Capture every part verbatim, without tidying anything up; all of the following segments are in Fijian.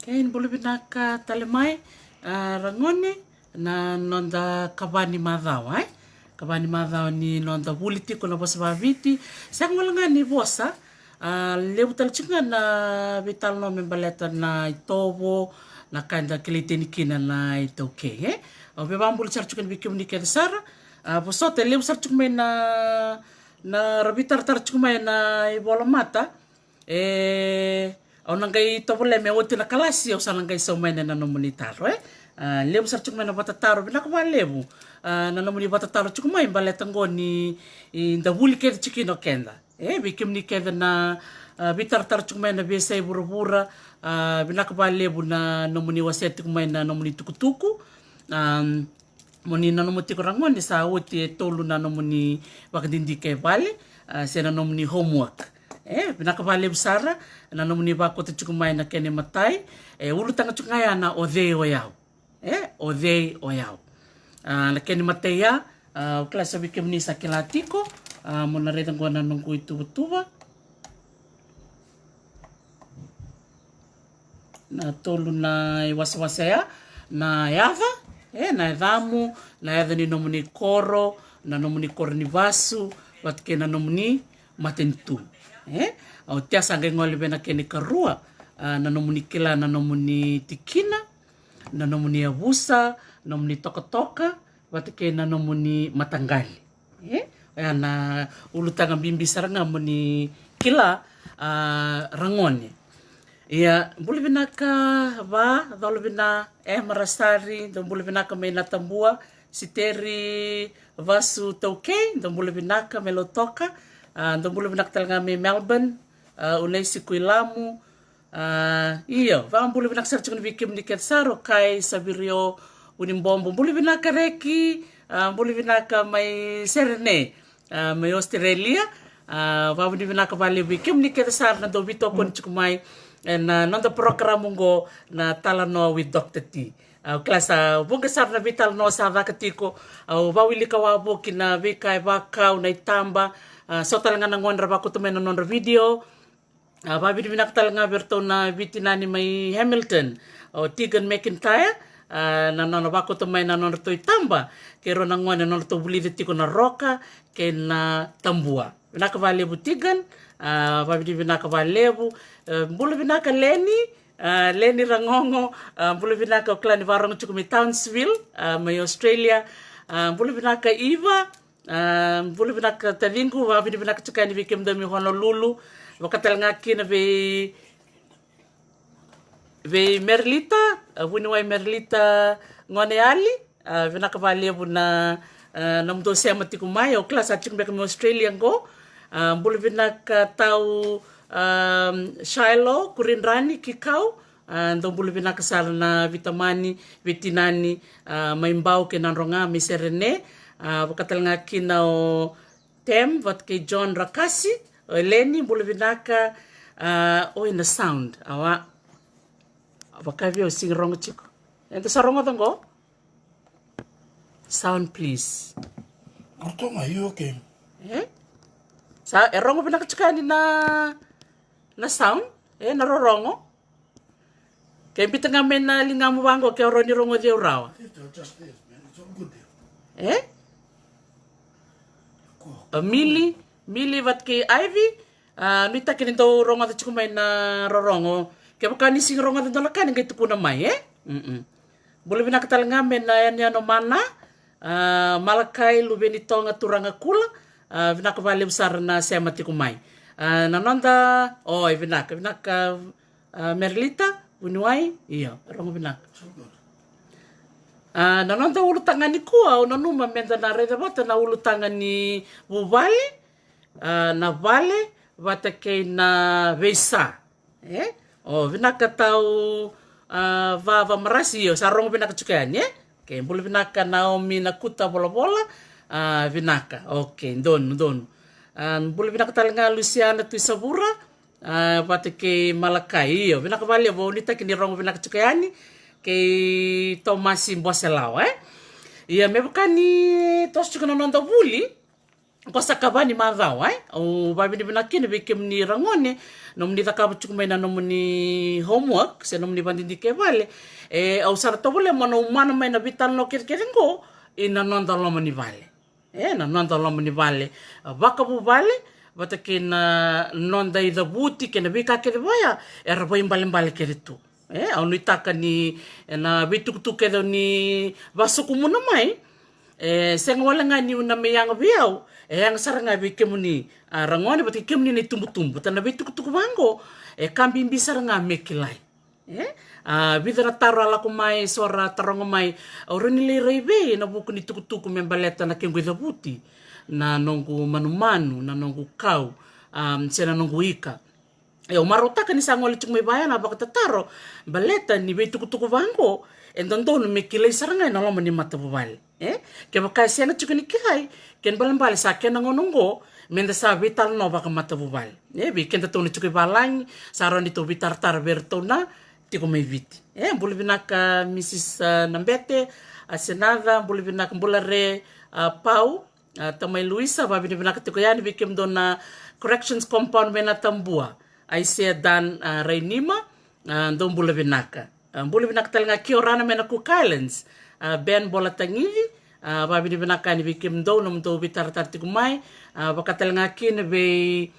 Okay, ni bula vinaka tale mai, a, ragone, na noda kava ni macawa, e? Kava ni macawa ni noda vuli tiko na vosa vaviti. Sega wale ga ni vosa, a, levu tale tiko ga na veitalanoa me baleta na itovo, na ka eda kilai tani kina na iTaukei, e? Au via vabula sara tiko yani vei kemuni kece sara. A, vosota, e levu sara tiko mai na, na ra veitaratara tiko mai na ivolamata. E, au na qai tovolea me oti na kalasi, au sa na qai sau mai na, na nomuni taro, e. A, levu sara tiko mai na vatataro, vinaka valevu. A, na nomuni vatataro tiko mai, baleta qo ni, i, da vuli kece tiko kina o keda. E, vei kemuni kece na, a, veitaratara tiko mai na veiyasai vuravura, a, vinaka valevu na nomuni wasea tiko mai na nomuni tukutuku. Am, Mo ni nanuma tiko ragone, sa oti e tolu na nomuni vakadidike e vale, a, se na nomuni homework. E, vinaka valevu sara na nomuni vakauta tiko mai na kena imatai. E, ulutaga tiko ga ya na o cei o yau. E, o cei o yau. A, na kena imatai ya, a, au kila sa vei kemuni sa kila tiko, a, mo na raica qo na noqu ituvatuva. Na tolu na iwasewase ya, na yaca, e, na yacamu, na yaca ni nomuni koro, na nomuni koro ni vasu, vata kei na nomuni matanitu. E, au tea sa qai gole vei na kena ikarua, a, na nomuni kila na nomuni tikina, na nomuni yavusa, nomuni tokatoka, vata kei na nomuni mataqali. E? Oya na ulutaga bibi sara ga mo ni kila, a, ragone. Ia, bula vinaka va, Colovina, e, Marasari, dou bula vinaka mai Natabua, Siteri Vasu Taukei, dou bula vinaka mai Lautoka, a, dou bula vinaka tale ga mai Melbourne, a, Unaisi Kuilamu, a, io, vakabula vinaka sara tiko ni vei kemuni kece sara, o Kai, Savirio, Vunibobo, bula vinaka Reki, a, bula vinaka mai Serene, a, mai Australia, a, vakabula vinaka valevu vei kemuni kece sara na dau veitokoni tiko mai, e, na noda porokaramu oqo na Talanoa with Doctor T. A, au kila sa vuqa sara na veitalanoa sa caka tiko, au vawilika wavoki na veika e vakau na itaba, a, so tale ga na gone ra vakauta mai na nodra video, A, vakavinavinaka tale ga vei iratou na veitinani mai Hamilton, o Tegan McIntyre, a, na nona vakauta mai na nodratou itaba, kei rau na gone na nodratou vulica tiko na roka kei na tabua. Vinaka valevu Tegan, a, vakavinavinaka valevu, e, bula vinaka Leni, a, Leni Ragogo, a, bula vinaka, au kila ni vakarogo tiko mai Townsville, a, mai Australia, a, bula vinaka Iva, A, bula vinaka taciqu, vakavinavinaka tiko yani vei kemudou mai Honolulu. Vaka tale ga kina vei, vei Merlita, a, vuniwai Merlita Gone Ali. A, vinaka valevu na, a, nomudou sema tiko mai, au kila sa tiko beka mai Australia qo. A, bula vinaka tau, a, Shiloh Kuridrani Kikau. A, dou bula vinaka sara na veitamani, veitinani, a, mai Bau kei Nadroga, mai Serene, a, vaka tale ga kina o Tem vata kei John Rakasi, o Eleni, bula vinaka, a, oi na sound, awa. Vaka vei au sigi rogo tiko. Eda sa rogoca qo? Sound please. Rotoga, you okay? E? Sa, e rogo vinaka tiko yani na, na sound, e, na rorogo. Ke biuta ga mai na ligamu vaqo ke o rawa ni rogoci au rawa. E? A, Mili, Mili vata kei Ivy, a, nuitaki ni dou rogoca tiko mai na rorogo. Kevaka ni sigi rogoca dua na ka ni qai tukuna mai, e? Mm-mm. Bula vinaka tale ga mai na yanuyanu mana, a, Malakai Luvenitoga Turaga Kula, a, vinaka valevu sara na sema tiko mai. A, na noda, oi, vinaka, vinaka, a, Merlita, vuniwai, io, rogo vinaka. A, na noda ulutaga nikua, au nanuma meda na raica vata na ulutaga ni vuvale, a, na vale, vata kei na veisa. E? O, vinaka tau, a, va, va Marasi, io, sa rogo vinaka tiko yani, e? Ke bula vinaka Naomi Nakuta Volavola, a, vinaka. Okay, donu, donu. A, bula vinaka tale ga Lusiana Tuisavura, a, vata kei Malakai, io, vinaka valevu, au nuitaki ni rogo vinaka tiko yani, kei Tomasi Boselawa, e? Ia, me vaka ni toso tiko na noda vuli, Qo sa kava ni macawa, e? Au vavinavinaka kina vei kemuni ragone, nomuni cakava tiko mai na nomuni homework, se nomuni vadidike vale. E, au sa na tovolea mo na umana mai na veitalanoa kecekece qo, ina noda loma ni vale. E, na noda loma ni vale. A, vakavuvale, vata kei na noda icavuti, kei na veika kece vaya, era vaibalebale kece tu. E, au nuitaka ni, e, na veitukutuku kece ni vasokumuna mai, e, sega wale ga ni na mai yaga vei au, e yaga sara ga vei kemuni, a, ragone, vata kei kemuni na itubutubu. Ta na veitukutuku vaqo, e ka bibi sara ga me kilai. E, a, vica na taro a lako mai, so ra taroga mai, au rawa ni lai rai vei na vuku ni tukutuku me baleta na kequ icavuti, na noqu manumanu, na noqu kau, a, se na noqu ika. E, au marautaka ni sa gole tiko mai vaya na vakatataro, baleta ni veitukutuku vaqo, e dodonu me kilai sara ga ena loma ni matavuvale. E, kevaka e sega tiko ni kilai, kena balebale sa kena gauna oqo, meda sa veitalanoa vakamatavuvale. E, vei keda tou na tiko i valagi, sa rawa ni tou veitaratara vei iratou na tiko mai Viti. E, bula vinaka Misis, a, Nabete, a, Senaca, bula vinaka, bula re, a, Pau, a, tamai Luisa, vavinavinaka tiko yani vei kemudou na Corrections Compound mai Natabua. Aisea Dan, a, Rainima, a, dou bula vinaka. A, bula vinaka tale ga Kiorana mai na Cook Islands. A, Ben Bolatagici, a, vavinavinaka yani vei kemudou, nomudou veitaratara tiko mai. A, vaka tale ga kina vei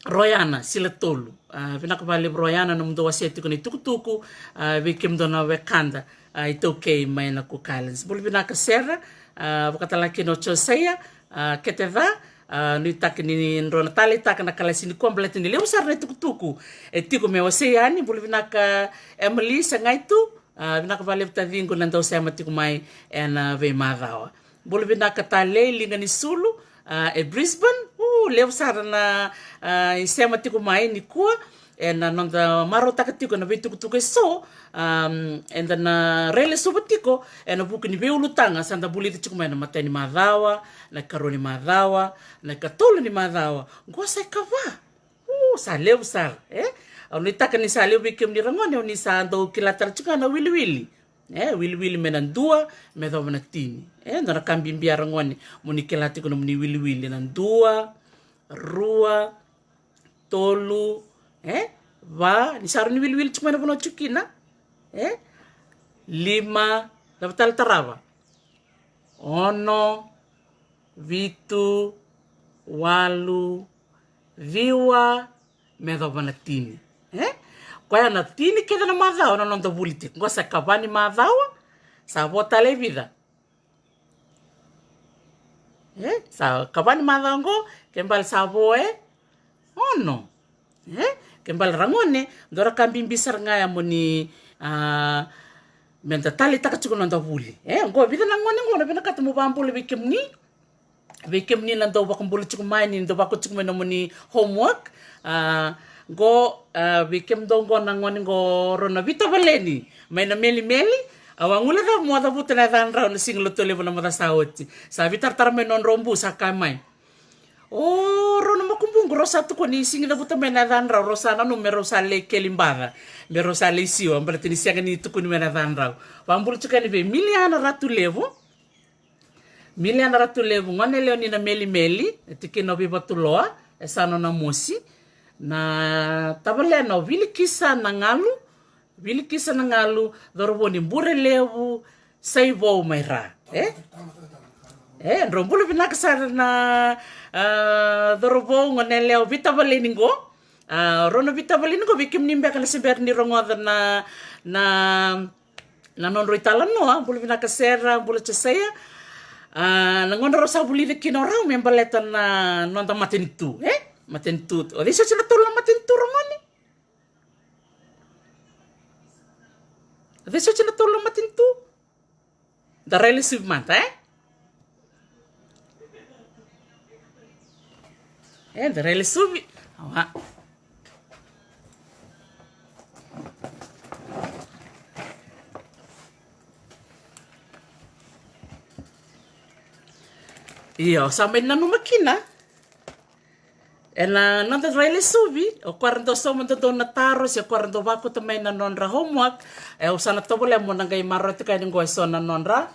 Royana Silatolu. A, vinaka vakalevu Royana, nomudou wasea tiko na itukutuku, a, vei kemudou na wekada, a, iTaukei mai na Cook Islands. Bula vinaka Sera, a, vaka tale ga kina o Josaia, a, Keteca, a, nuitaka ni drau na taleitaka na kalasi nikua baleta ni levu sara na itukutuku e tiko me wasei yani. Bula vinaka Emily Sagaitu, a, vinaka vakalevu taciqu na dau sema tiko mai ena veimacawa. Bula vinaka Talei Liganisulu, a, e Brisbane. U, levu sara na, a, isema tiko mai nikua. Ena noda marautaka tiko na veitukutuku eso, am, eda na railesuva tiko ena vuku ni veiulutaga sa da vulica tiko mai na imatai ni macawa, na ikarua ni macawa, na ikatolu ni macawa. Qo sa ikava. U, sa levu sara, e? Au nuitaka ni sa levu vei kemuni ragone o ni sa dau kila tara tiko ga na wiliwili. E, wiliwili mai na dua me yacova na tini. E, dua na ka bibi ya ragone, mo ni kila tiko nomuni wiliwili na dua, rua, tolu, e, va, ni sa rawa ni wiliwili tiko mai na vanua tiko kina. E, lima, cava tale tarava? Ono, vitu, walu, ciwa, me yacova na tini. E? Koya na tini kece na macawa na noda vuli tiko. Qo sa ikava ni macawa, sa vo tale e vica? E? Sa ikava ni macawa qo, ke bale sa vo e ono. E? Ke bale ragone, dua na ka bibi sara ga ya mo ni, a, meda taleitaka tiko na noda vuli. E? Qo vica na gone qo, na vinakata mo vakabula vei kemuni. Vei kemuni na dau vakabula tiko mai, ni dau vakau tiko mai nomuni homework. A, qo, a, vei kemudou qo na gone qo rau na Vitavaleni mai na Melimeli. Au a guilecava mo cavuta na yacadrau na Siga Lotulevu na macawa sa oti. Sa veitaratara mai nodrau bu sa kaya mai, o rau na makubuqu rau sa tukuni sigi cavuta mai na yacadrau, rau sa nanuma me rau sa lai keli baca, me rau sa lai siwa, baleta ni sega ni tukuni mai na yacadrau. Vakabula tiko yani vei Miliana Ratulevu. Miliana Ratulevu, gone lewe ni na Melimeli, e tikina o Veivatuloa, e sa nona mosi. Na tavalena o Vilikisa na Galu, Vilikisa na Galu, cauravou ni Burelevu, Saivou mai Ra. E? E, drau bula vinaka sara na, a, cauravou, gone lewe o Vitavaleni qo. A, rau na Vitavaleni qo, vei kemuni beka na se bera ni rogoca na, na na nodrau italanoa, bula vinaka Sera, bula Josaia. A, na gauna rau sa vulica kina o rau me baleta na noda matanitu, e? Matanitu. O cei soti na tolu na matanitu ragone? O cei soti na tolu na matanitu? Da rai lesuvi mada, e? E, da rai lesuvi. Awa. Io, sa mai nanuma kina. Ena noda rai lesuvi, o koya ra dau sauma dodonu na taro, se o koya ra dau vakauta mai na nodra homework, e, au sa na tovolea mo na qai maroroya tiko yani qo eso na nodra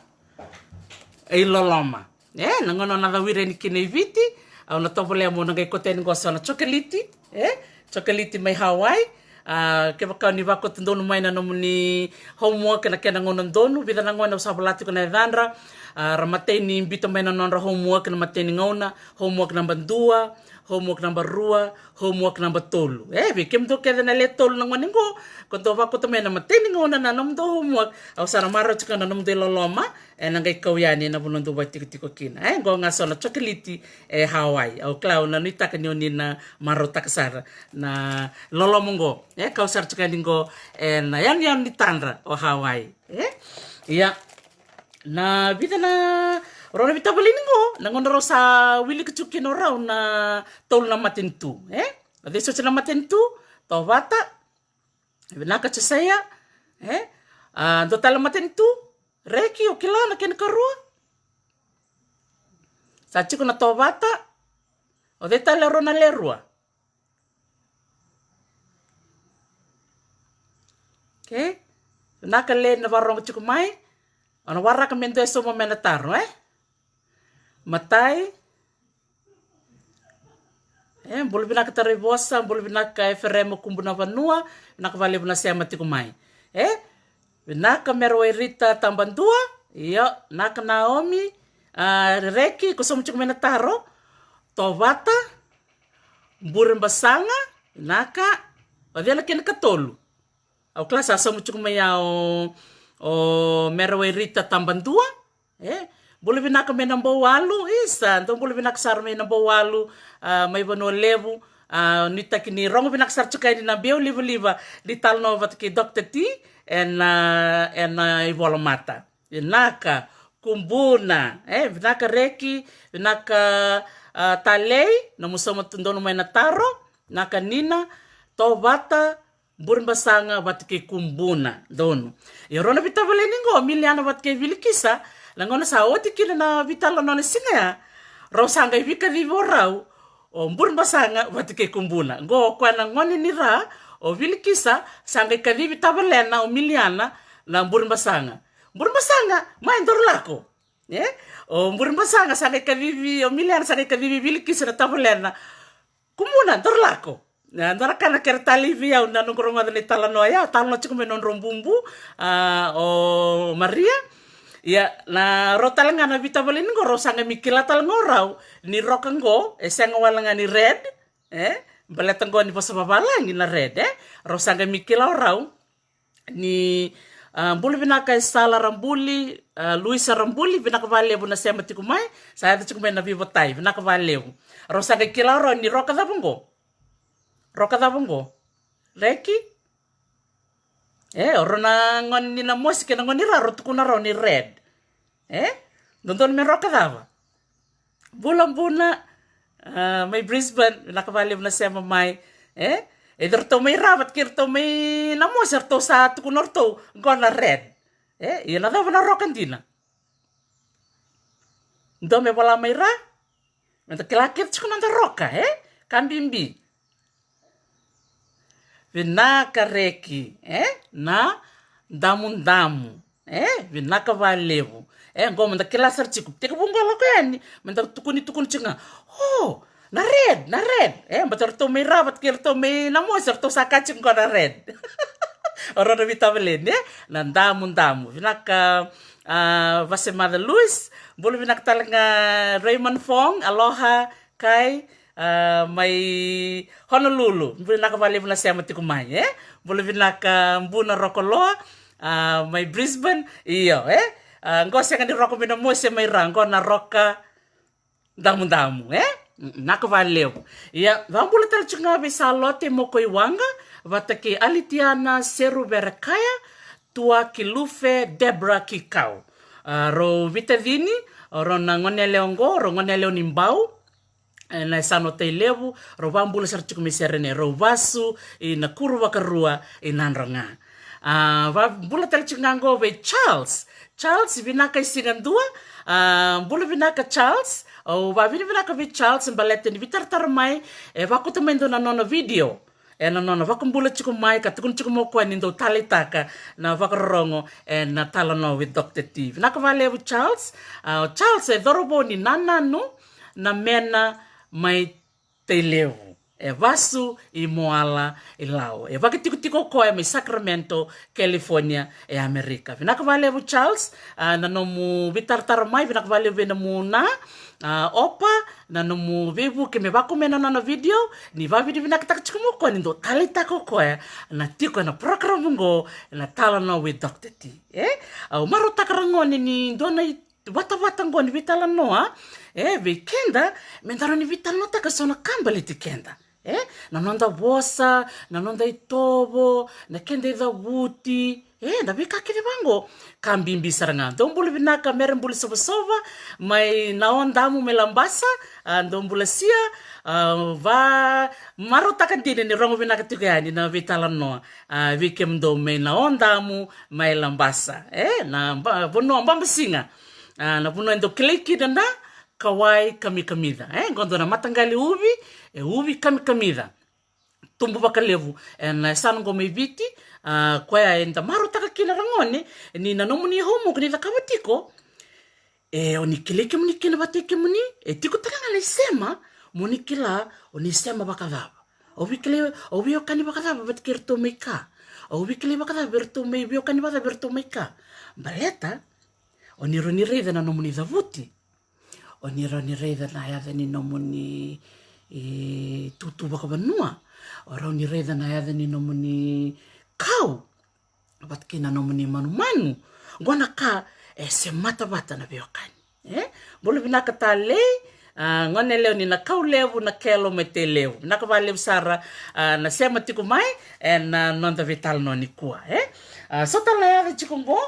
iloloma. E na gauna o na cawiri yani kina i Viti, au na tovolea mo na qai kauta yani qo so na chocolate, e chocolate mai Hawaii. A kevaka o ni vakauta donu mai na nomuni homework na kena gauna donu, vica na gone au sa vola tiko na yacadra. A ra matai ni biuta mai na nodra homework na matai ni gauna, homework naba dua, homework naba rua, homework naba tolu. E vei kemudou kece na le tolu na gone qo, ko dou vakauta mai na matai ni gauna na nomudou homework, au sa na marau tiko na nomudou iloloma e na qai kau yani na vanua dou vaitikotiko kina. E qo ga so na chocolate e Hawaii. Au kila au na nuitaka ni o ni na marautaka sara na loloma qo. E kau sara tiko yani qo e na yanuyanu ni tadra o Hawaii. E ia na vica na rau na veitavaleni qo na gauna rau sa wilika tiko kina o rau na tolu na matanitu. E o cei soti na matanitu? Tovata. Vinaka Josaia. E a dua tale matanitu. Reki, o kila na kena karua? Sa tiko na Tovata. O cei tale rau na le rua? Okay. Vinaka le na varogo tiko mai. O na waraka me dua e sauma mai na taro e. Matai. E bula vinaka Taraivosa, bula vinaka Eferema Kubu na vanua. Vinaka valevu na sema tiko mai. E vinaka Mera Wairita Tabadua. Io, vinaka Naomi. A Reki, ko sauma tiko mai na taro. Tovata. Bure Basaga. Vinaka. O cei na kena katolu? Au kila sa sauma tiko mai ya o, o Mera Wairita Tabadua. E bula vinaka mai na Baualu. Isa, dou bula vinaka sara mai na Baualu. A mai Vanua Levu. A nuitaki ni rogo vinaka sara tiko yani na biau livaliva ni talanoa vata kei Doctor T ena, ena ivola mata. Vinaka Kubuna. E vinaka Reki. Vinaka a Talei, na mu sauma tu donu mai na taro. Vinaka Nina. Tovata. Bure Basaga vata kei Kubuna. Donu. Ia rau na veitavaleni qo Miliana vata kei Vilikisa. Na gauna sa oti kina na veitalanoa na siga ya, rau sa qai veikacivi o rau o Bure Basaga vata kei Kubuna. Qo o koya na gone ni ra, o Vilikisa sa qai kacivi tavalena o Miliana na Bure Basaga. Bure Basaga, mai daru lako. E o Bure Basaga sa qai kacivi, o Miliana sa qai kacivi Vilikisa na tavalena. Kubuna, daru lako. Na dua na ka na kere talei vei au na noqu rogoca na italanoa ya, talanoa tiko mai nodrau bubu, a o Maria. Ia na rau tale ga na veitavaleni qo rau sa qai mai kila tale ga o rau ni roka qo e sega wale ga ni red. E baleta qo ni vosa vavalagi na red. E rau sa qai mai kila o rau ni a bula vinaka e Sala Rabuli, a Luisa Rabuli, vinaka valevu na sema tiko mai. Sa yaco tiko mai na veivotai, vinaka valevu. Rau sa qai kila o rau ni roka cava qo? Roka cava qo? Reki. E o rau na gone ni Namosi kei na gone ni ra, rau tukuna rau ni red. E dodonu me roka cava? Bula Buna, a mai Brisbane, vinaka valevu na sema mai. E e ratou mai ra vata kei ratou mai Namosi, ratou sa tukuna ratou qo na red. E ia na cava na roka dina? Dou me vola mai ra. Meda kila kece tiko na noda roka, e ka bibi. Vinaka Reki, e na damudamu. E vinaka valevu. E qo meda kila sara tiko, tekivu qo lako yani meda tukuni tukuni tiko ga. O na red, na red. E bata ratou mai ra vata kei ratou mai Namosi, ratou sa ka tiko qo na red. O rau na veitavaleni, e na damudamu. Vinaka a Vasemaca Luis. Bula vinaka tale ga Raymond Fong, aloha. Kai a mai Honolulu, bula vinaka valevu na sema tiko mai. E bula vinaka Buna Rokoloa, a mai Brisbane. Io, e a qo sega ni roka mai Namosi, e mai ra, qo na roka damudamu. E vinaka valevu. Ia vabula tale tiko ga vei Salote Mokoiwaqa vata kei Alitiana Seruverekaya, Tua Kilufe, Debra Kikau. A rau veitacini, o rau na gone yalewa qo, rau gone yalewa ni Bau. E na yasana o Tailevu, rau vabula sara tiko mai Serene, rau vasu i Nakuru vakarua i Nadroga. A vabula tale tiko ga qo vei Charles. Charles, vinaka i siga dua. A bula vinaka Charles. Au vavinavinaka vei Charles baleta ni vitaratara mai, e vakuta mai dua na nona video. ena nona vakabula tiko mai ka tukuna tiko mai o koya ni dau taleitaka na vakarorogo ena Talanoa with Doctor T. Vinaka vakalevu Charles. A, o Charles e cauravou ni Nananu, Namena mai Tailevu, e vasu i Moala i Lau. E vakatikotiko o koya mai Sacramento, California, e Amerika. Vinaka vakalevu Charles, a, na nomu veitaratara mai, vinaka vakalevu vei na muna, a, Opa, na nomu veivuke me vakomea na nona video, ni vakavinavinakataka tiko mai o koya ni dau taleitaka o koya na tiko ena program oqo, na Talanoa with Doctor T. E? Au marautaka ragone ni dua na i- vatavata oqo ni veitalanoa, e, vei keda, me da rawa ni veitalanoataka eso na ka baleti keda. E, na noda vosa, na noda itovo, na keda icavuti, e, na veika kece vaqo. Ka bibi sara ga. Dou bula vinaka Mere Buli Sovasova, mai Naodamu mai Labasa, a, dou bula sia, a, va marautaka dina ni rogo vinaka tiko yani na veitalanoa, a, vei kemudou mai Naodamu, mai Labasa, e, na ba-, vanua babasiga. A, na vanua e dau kilai kina na kawai kamikamica. E, qo dua na mataqali uvi, e uvi kamikamica. Tubu vakalevu ena yasana oqo mai Viti, a, koya eda marautaka kina ragone, ni na nomuni homework ni cakava tiko, e, o ni kilai kemuni kina vata kei kemuni, e tiko tale ga na isema, mo ni kila, o ni sema vakacava. Au vei kilai, au veiwekani vakacava vata kei iratou mai ka. Au vei kilai vakacava vei iratou mai, veiwekani vakacava vei iratou mai ka. Baleta, o ni rawa ni raica na nomuni cavuti. O ni rawa ni raica na yaca ni nomuni, e, tutu vakavanua. O rawa ni raica na yaca ni nomuni kau. Vata kei na nomuni manumanu. Qo na ka e semata vata na veiwekani. E? Bula vinaka talei, a, gone lewe ni Nakaulevu, Nakelo mai Tailevu. Vinaka vakalevu sara, a, na sema tiko mai, ena, a, noda veitalanoa nikua, e? A, so tale na yaca tiko qo,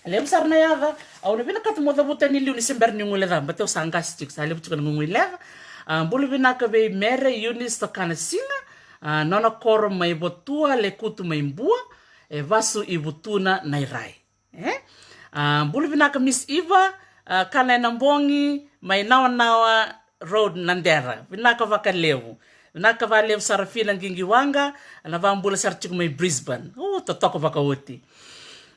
levu sara na yaca, au na vinakata mo cavuta ni liu ni se bera ni guilecava, baleta au sa qase tiko, sa levu tiko na guiguileca. A, bula vinaka vei Mere Eunice Tokanasiga, a, nona koro mai Votua, Lekutu mai Bua, e vasu i Vutuna, Nairai. E? A, bula vinaka Miss Eva, a, kana ena bogi, mai Nawanawa Road, Nadera. Vinaka vakalevu. Vinaka vakalevu Sarafina Qiqiwaqa, na vakabula sara tiko mai Brisbane. O, totoka vakaoti.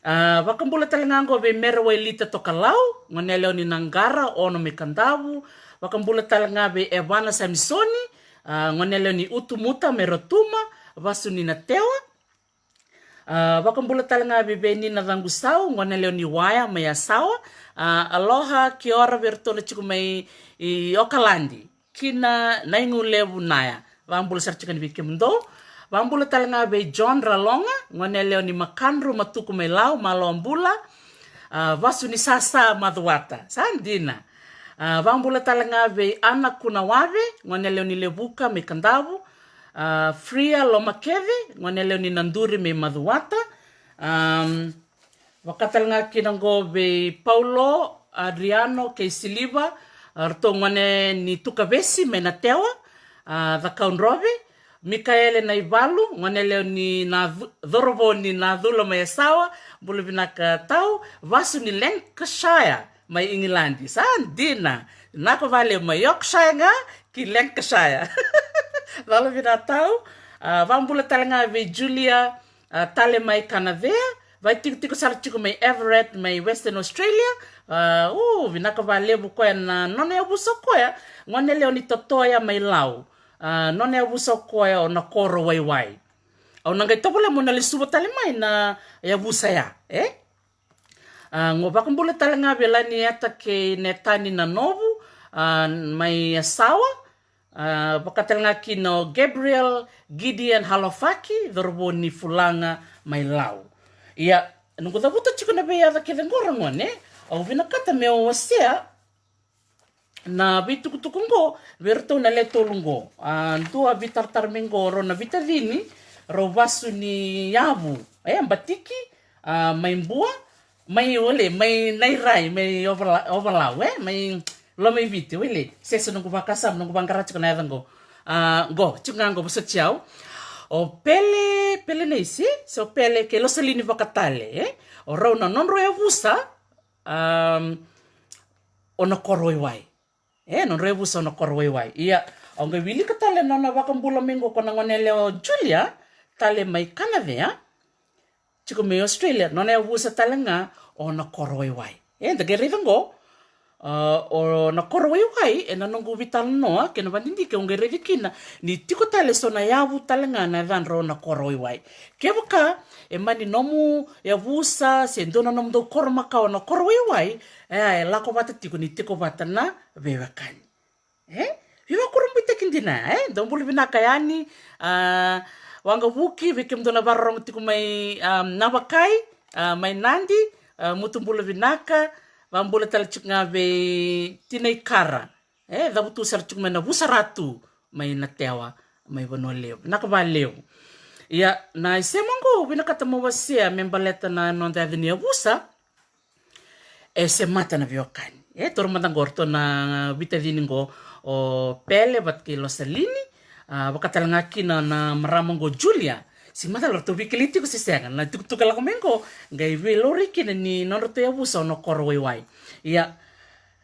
A, vakabula tale ga qo vei Mere Wailita Tokalau, gone yalewa ni Naqara, Ono mai Kadavu. Vakabula tale ga vei Evana Samisoni, a, gone yalewa ni Utumuta mai Rotuma, vasu ni Natewa. A, vakabula tale ga vei Veni Nacaqusau, gone yalewa ni Waya mai Yasawa. A, aloha, kia ora vei iratou na tiko mai i Okaladi. Kina Naigulevu Naya. Vakabula sara tiko yani vei kemudou. Vakabula tale ga vei John Raloga, gone yalewa ni Makadru Matuku mai Lau, malo bula. A, vasu ni Sasa Macuata. Sa dina. A, vakabula tale ga vei Ana Kunawave, gone yalewa ni Levuka mai Kadavu. A, Fria Lomakece, gone yalewa ni Naduri mai Macuata. Am, vaka tale ga kina qo vei Paulo, Adriano kei Siliva, a, ratou gone ni Tukavesi mai Natewa, a, Cakaudrove. Mikaele Naivalu, gone yalewa ni Nacu-, cauravou ni Nacula mai Yasawa, bula vinaka tau, vasu ni Lancashire mai Igiladi. Sa dina, vinaka vakalevu mai Yorkshire ga ki Lancashire. Cala vinaka tau, a, vakabula tale ga vei Julia, a, Tale mai Kanacea, vaitikotiko sara tiko mai Everett mai Western Australia. A, u, vinaka vakalevu koya na nona yavusa o koya, gone yalewa ni Totoya mai Lau. A, nona yavusa o koya o Nakoro Waiwai. Au na qai tovolea mo na lesuva tale mai na yavusa ya, e? A, qo vakabula tale ga vei Lanieta kei Netani Nanovu, a, mai Yasawa. A, vaka tale ga kina o Gabriel Gideon Halofaki, cauravou ni Fulaga mai Lau. Ia, noqu cavuta tiko na veiyaca kece qo ragone, au vinakata meu wasea na veitukutuku qo vei iratou na le tolu qo. A, dua veitaratara mai qo, rau na veitacini, rau vasu ni Yavu, e, Batiki, a, mai Bua, mai, wale, mai Nairai, mai Ovala-, Ovalau, e, mai Lomaiviti, wale, sese noqu vakasama, noqu vaqara tiko na yaca qo. A, qo, tiko ga qo, vosoti au. O Pele, Pele Neisi, so Pele kei Losalini Vakatale, e, o rau na nodrau yavusa, am, o Nakoro Waiwai. E, nodrau yavusa o Nakoro Waiwai. Ia, Au qai wilika tale na nona vakabula mai qo ko na gone yalewa o Julia, tale mai Kanacea, tiko mai Australia, nona yavusa tale ga o na Koro Waiwai. E, da qai raica qo, a, o na Koro Waiwai, ena noqu veitalanoa kei na vadidike au qai raica kina ni tiko tale so na yavu tale ga na yacadra o na Koro Waiwai. Kevaka e mani nomu yavusa se dua na nomudou koro makawa na Koro Waiwai, e, e lako vata tiko ni tiko vata na veiwekani. E? Veivakurabuitaki dina, e? Dou bula vinaka yani, a, waqavuki, vei kemudou na vakarorogo tiko mai, a, Navakai, a, mai Nadi, a, mutu bula vinaka, vabula tale tiko ga vei Tina Ikara. E, cavutu sara tiko mai na Vusaratu, mai Natewa, mai Vanua Levu. Vinaka valevu. Ia, na isema qo, vinakata mo wasea, me baleta na noda yaca ni yavusa, e semata na veiwekani. E, toro mada qo, ratou na veitacini qo, o Pele, vata kei Losalini, a, vaka tale ga kina na marama qo Julia. Sega mada ratou veikilai tiko se sega, na tukutuku e lako mai qo, qai veilaurai kina ni nodratou yavusa o na Koro Waiwai. Ia,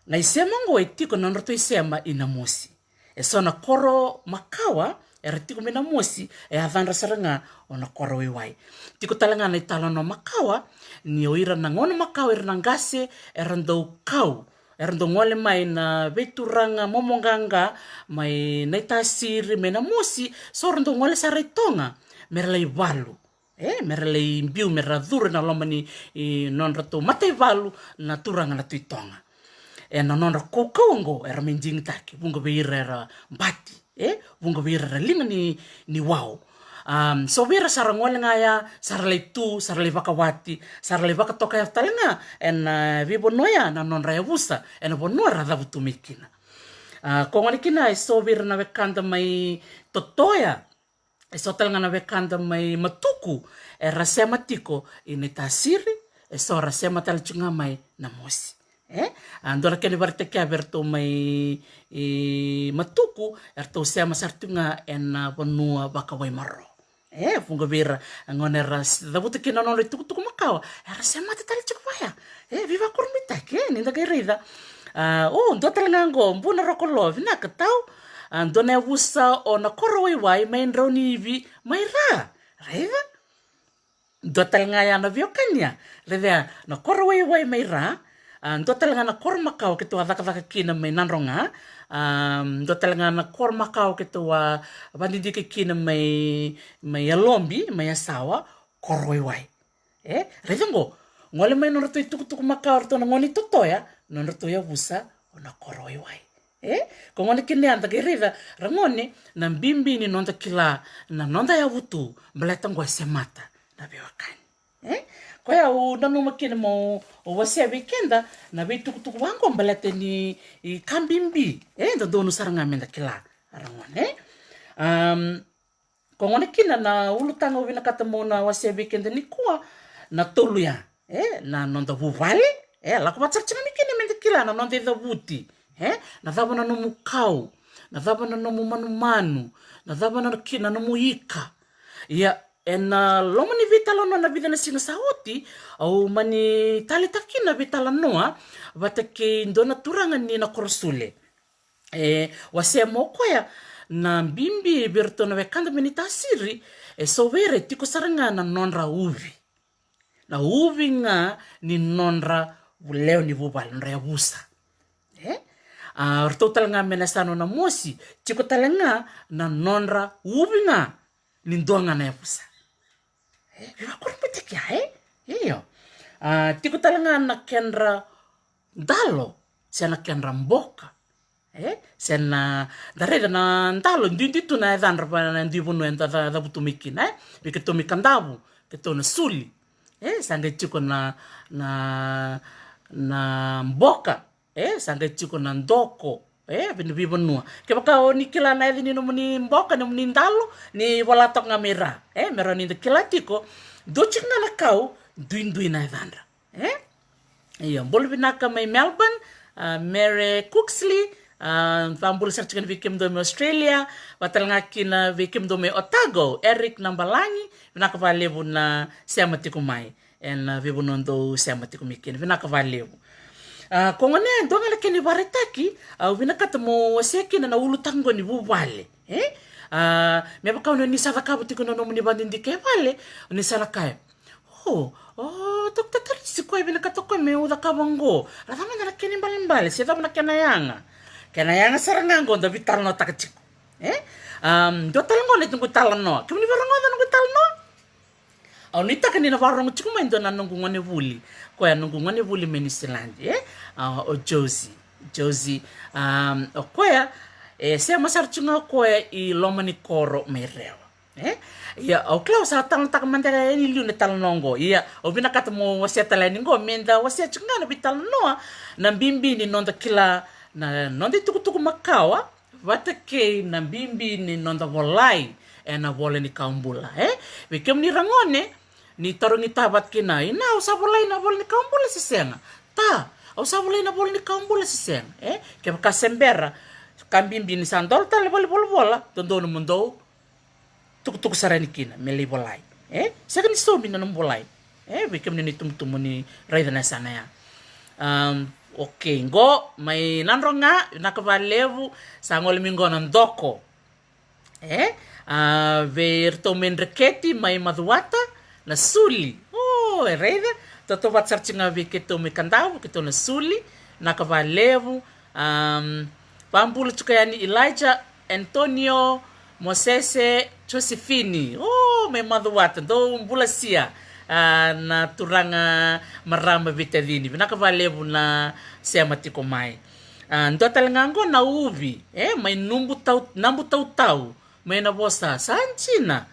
na isema qo e tiko na nodratou isema i Namosi. E so na koro makawa, era tiko mai Namosi, e yacadra sara ga o na Koro Waiwai. Tiko tale ga na italanoa makawa, ni o ira na gauna makawa, ira na qase, era dau kau, era dau gole mai na veituraga momoqaqa, mai Naitasiri, mai Namosi, so ra dau gole sara i Toga, me ra lai valu. E, me ra lai biu, me ra curu ena loma ni, i, nodratou mataivalu na turaga na Tui Toga. E, na nodra kaukauwa qo, era mai digitaki, vuqa vei ira era bati, e, vuqa vei ira era liga ni, ni wau. Am, so vei ira sa ra gole ga ya, sa ra lai tu, sa ra lai vakawati, sa ra lai vakatoka ya tale ga, ena, e, veivanua ya, na nodra yavusa, ena vanua era cavutu mai kina. A, ko gona kina, e so vei ira na wekada mai Totoya, e so tale ga na wekada mai Matuku, era sema tiko i Naitasiri, e so ra sema tale tiko ga mai Namosi. E? A, dua na kena ivakaraitaki ya vei ratou mai, i, Matuku, eratou sema sara tiko ga ena vanua vakawaimaro. E, vuqa vei ira, a, gauna era s-, cavuta kina na nodra itukutuku makawa, era semata tale tiko vaya. E, veivakurabuitaki, e, ni da qai raica. A, o, dua tale ga qo, Buna Rokolo, vinaka tau. A, dua na yavusa o na Koro Waiwai mai Draunivi mai Ra. Raica? Dua tale ga ya na veiwekani ya. Raica ya, na Koro Waiwai mai Ra. A, dua tale ga na koro makawa keitou a cakacaka kina mai Nadroga. A, dua tale ga na koro makawa keitou a vadidike kina mai, mai Yalobi, mai Yasawa, Koro Waiwai. E, raica qo, gole mai nodratou itukutuku makawa ratou na gone i Totoya, nodratou yavusa o na Koro Waiwai. E, ko gona kina ya da qai raica, ragone, na bibi ni noda kila na noda yavutu, baleta qo e semata na veiwekani. E, koya au nanuma kina mo, o wasea vei keda na veitukutuku vaqo baleta ni, i, ka bibi. E, dodonu sara ga meda kila, ragone. Am, Ko gona kina na ulutaga au vinakata mo na wasea vei keda nikua, na tolu ya. E, na noda vuvale, e, lako vata sara tiko mai kina meda kila na noda icavuti. E, na cava na nomu kau, na cava na nomu manumanu, na cava na ki-, na nomu ika. Ia, ena loma ni veitalanoa na vica na siga sa oti, au mani taleitaka kina na veitalanoa vata kei dua na turaga ni Nakorosule. E, wasea mo koya, na bibi vei iratou na wekada mai Naitasiri, e so vei ira e tiko sara ga na nodra uvi. Na uvi ga ni nodra lewe ni vuvale, nodra yavusa. E? A, ratou tale ga mai na yasana o Namosi, tiko tale ga na nodra uvi ga ni dua ga na yavusa. E, veivakurabuitaki ya, e? Io. A, tiko tale ga na kedra dalo, se na kedra boka. E, se na, da raica na dalo, duidui tu na yacadra va na dui vanua eda ca-, cavutu mai kina, e? Vei keitou mai Kadavu, keitou na Suli. E, sa qai tiko na, na, na boka. E, sa qai tiko na doko. E, vei, veivanua. Kevaka o ni kila na yaca ni nomuni boka, nomuni dalo, ni vola toka ga mai Ra. E, me rawa ni da kila tiko. Dua tiko ga na kau, duidui na yacadra. E? Io, bula vinaka mai Melbourne, a, Mary Cooksley, a, vabula sara tiko vei kemudou mai Australia, vata tale ga kina vei kemudou mai Otago, Eric Nabalagi, vinaka valevu na sema tiko mai. Ena veivanua dou sema tiko mai kina. Vinaka valevu. A, ko gone, e dua ga na kena ivakaraitaki au vinakata mo wasea kina na ulutaga qo ni vuvale, e? A, me vaka o ni sa cakava tiko na nomuni vakadidike e vale, o ni sa na kaya, o, o, Doctor Talisi, koya e vinakata o koya meu cakava qo. Ra cava na kena ibalebale, se cava na kena yaga? Kena yaga sara ga qo da veitalanoataka tiko. E? A, dua tale qo na noqu italanoa. Kemuni via rogoca noqu italanoa? Au nuitaka ni na vakarogo tiko mai dua na noqu gonevuli. Koya noqu gonevuli mai Niusiladi, e? A, o Josie. Josie, a, o koya e sema sara tiko ga o koya i loma ni koro mai Rewa. E? Ia, au kila au sa talanoataka mada yani i liu na italanoa qo. Ia, au vinakata mo wasea tale yani qo, meda wasea tiko ga na veitalanoa, na bibi ni noda kila na noda itukutuku makawa vata kei na bibi ni noda volai ena ivola ni kawa bula, e? Vei kemuni ra gone, ni tarogi ta vata kina, ina, au sa volai na ivola ni kawa bula se sega? Ta, au sa volai na ivola ni kawa bula se sega? E? Kevaka se bera, ka bibi ni sa dola tale na valenivolavola, dodonu mo dou tukutuku sara yani kina me lai volai. E? Sega ni saumi na nomu volai. E? Vei kemuni na itubutubu ni raica na yasana ya. Am, okay, qo mai Nadroga, vinaka vakalevu. Sa gole mai qo na Doko. E? A, vei iratou mai Dreketi, mai Macuata, na Suli. O, e raica. Tautauvata sara tiko ga vei keitou mai Kadavu, keitou na Suli. Vinaka vakalevu. Am, vakabula tiko yani Elijah, Antonio, Mosese, Josephine. O, mai Macuata, dou bula sia. A, na turaga, marama, veitacini. Vinaka vakalevu na sema tiko mai. A, dua tale ga qo na Uvi, e, mai Nubu Tau, Nabu Tautau, mai Navosa, sa dina.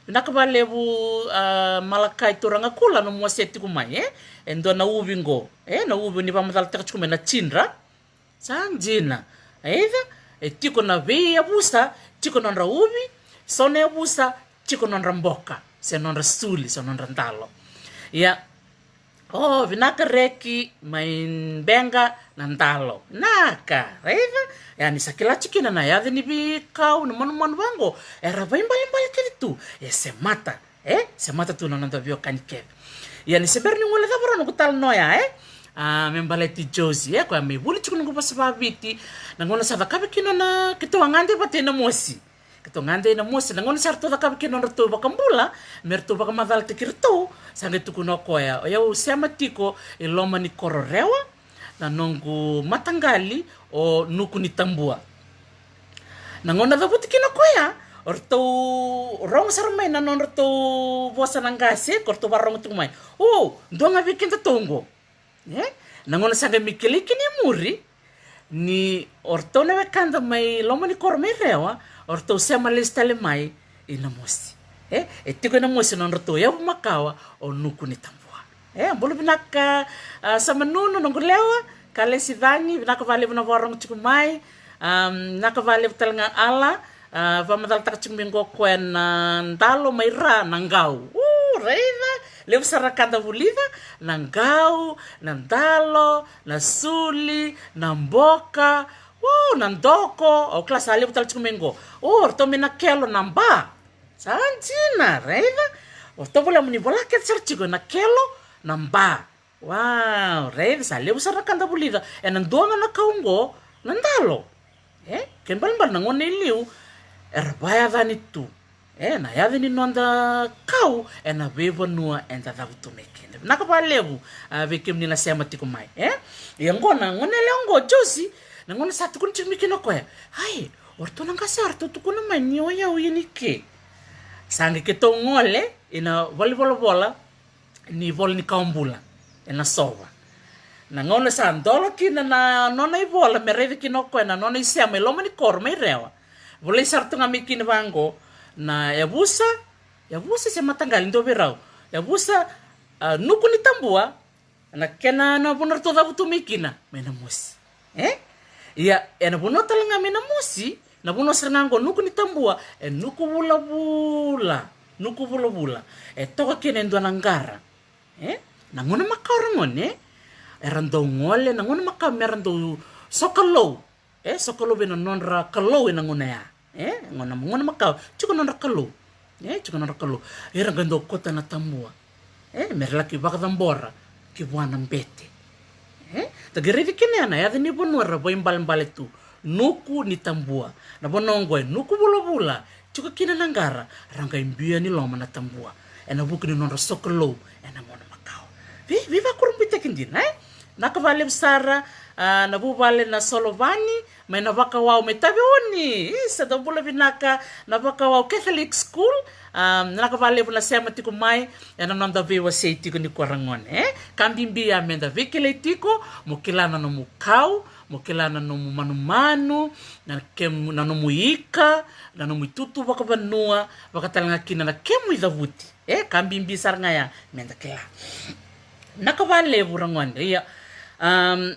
Vinaka vakalevu, a, Malakai Turaga Kula, nomu wasea tiko mai, e. E dua na Uvi qo, e, na Uvi ni vakamacalataka tiko mai na Tidra. Sa dina. Either e tiko na veiyavusa, tiko nodra uvi, so na yavusa, tiko nodra boka, se nodra suli, se nodra dalo. Ia, o, vinaka Reki, mai Beqa, na dalo. Vinaka, raica? Ia, ni sa kila tiko kina na yaca ni veikau, na manumanu vaqo, era vaibalebale kece tu, e semata. E, semata tu na noda veiwekani kece. Ia, ni se bera niu guilecava rawa noqu talanoa ya, e? A, me baleti Josie, e, koya mai vuli tiko noqu vosa vakaviti, na gauna sa cakava kina na, keitou a gade vata i Namosi. Keitou gade i Namosi, na gauna sa ratou cakava kina nodratou vakabula, me ratou vakamacalataki iratou, sa qai tukuna o koya, o yau sema tiko i loma ni koro Rewa, na noqu mataqali o Nuku ni Tabua. Na gauna cavuti kina o koya, o ratou rogo sara mai na nodratou vosa na qase, ko ratou vakarogo tiko mai. O, dua ga vei kedatou oqo. E? Na gauna sa qai mai kilai kina i muri, ni o ratou na wekada mai loma ni koro mai Rewa, o ratou sema lesu tale mai i Namosi. E, e tiko i Namosi na nodratou yavu makawa o Nuku ni Tabua. E, bula vinaka, a, Samanunu, noqu lewa, Kalesi Cagi, vinaka vakalevu na vakarogo tiko mai. Am, vinaka vakalevu tale ga Ala, a, vakamacalataka tiko mai qo koya na dalo mai Ra, na qau. U, raica, levu sara ka da vulica, na qau, na dalo, na suli, na boka, u, na doko, au kila sa levu tale tiko mai qo. O, ratou mai Nakelo, na ba. Sa dina, raica? O ratou volai mo ni vola kece sara tiko, Nakelo, na ba. Wow, raica, sa levu sara na ka da vulica ena dua ga na kau oqo, na dalo. E, kena ibalebale na gauna e liu era vakayacani tu, e, na yaca ni noda kau ena veivanua eda cavutu mai kina. Vinaka vakalevu, a, vei kemuni na sema tiko mai, e. Ia qo na goneyalewa oqo, Josie, na gauna sa tukuna tiko mai kina o koya, ai, o ratou na qase, o ratou tukuna mai ni o yau ia ni ke. Sa qai keitou gole ina valenivolavola ni vola ni kawa bula ena Sova. Na gauna sa dola kina na nona ivola me raica kina o koya na nona isema i loma ni koro mai Rewa, volai sara tu ga mai kina vaqo, na yavusa, yavusa se mataqali, dua vei rau, yavusa, a, Nuku ni Tabua, na kena, na vanua ratou cavutu mai kina mai Namosi. E? Ia, ena vanua tale ga mai Namosi, na vanua sara ga oqo Nuku ni Tabua, e Nuku Vulavula. Nuku Vulavula. E toka kina e dua na qara. E? Na gauna makawa, ra gone, era dau gole, na gauna makawa me ra dau sokalou. E, sokalou vei na nodra kalou ena gauna ya. E, gauna, gauna makawa, tiko nodra kalou. E, tiko nodra kalou. Era qai dau kauta na tabua. E, me ra laki vakacabora ki vua na bete. E, Da qai raici kina ya na yaca ni vanua ra vaibalebale tu, Nuku ni Tabua. Na vanua oqo e Nuku vulavula, tiko kina na qara, ra qai biu yani loma na tabua. Ena vuku ni nodra sokalou ena gauna makawa. Vei, veivakurabuitaki dina, e? Vinaka vakalevu sara, a, na vuvale na Solovani, mai Navakawau, mai Taveuni. Io, sa dau bula vinaka Navakawau Catholic School. A, vinaka vakalevu na sema tiko mai ena noda veiwasei tiko nikua ragone, e? Ka bibi ya meda veikilai tiko, mo kila na nomu kau, mo kila na nomu manumanu, na kemu, na nomu ika, na nomu itutu vakavanua, vaka tale ga kina na kemu icavuti. E, ka bibi sara ga ya meda kila. Vinaka vakalevu ragone, ia. Am,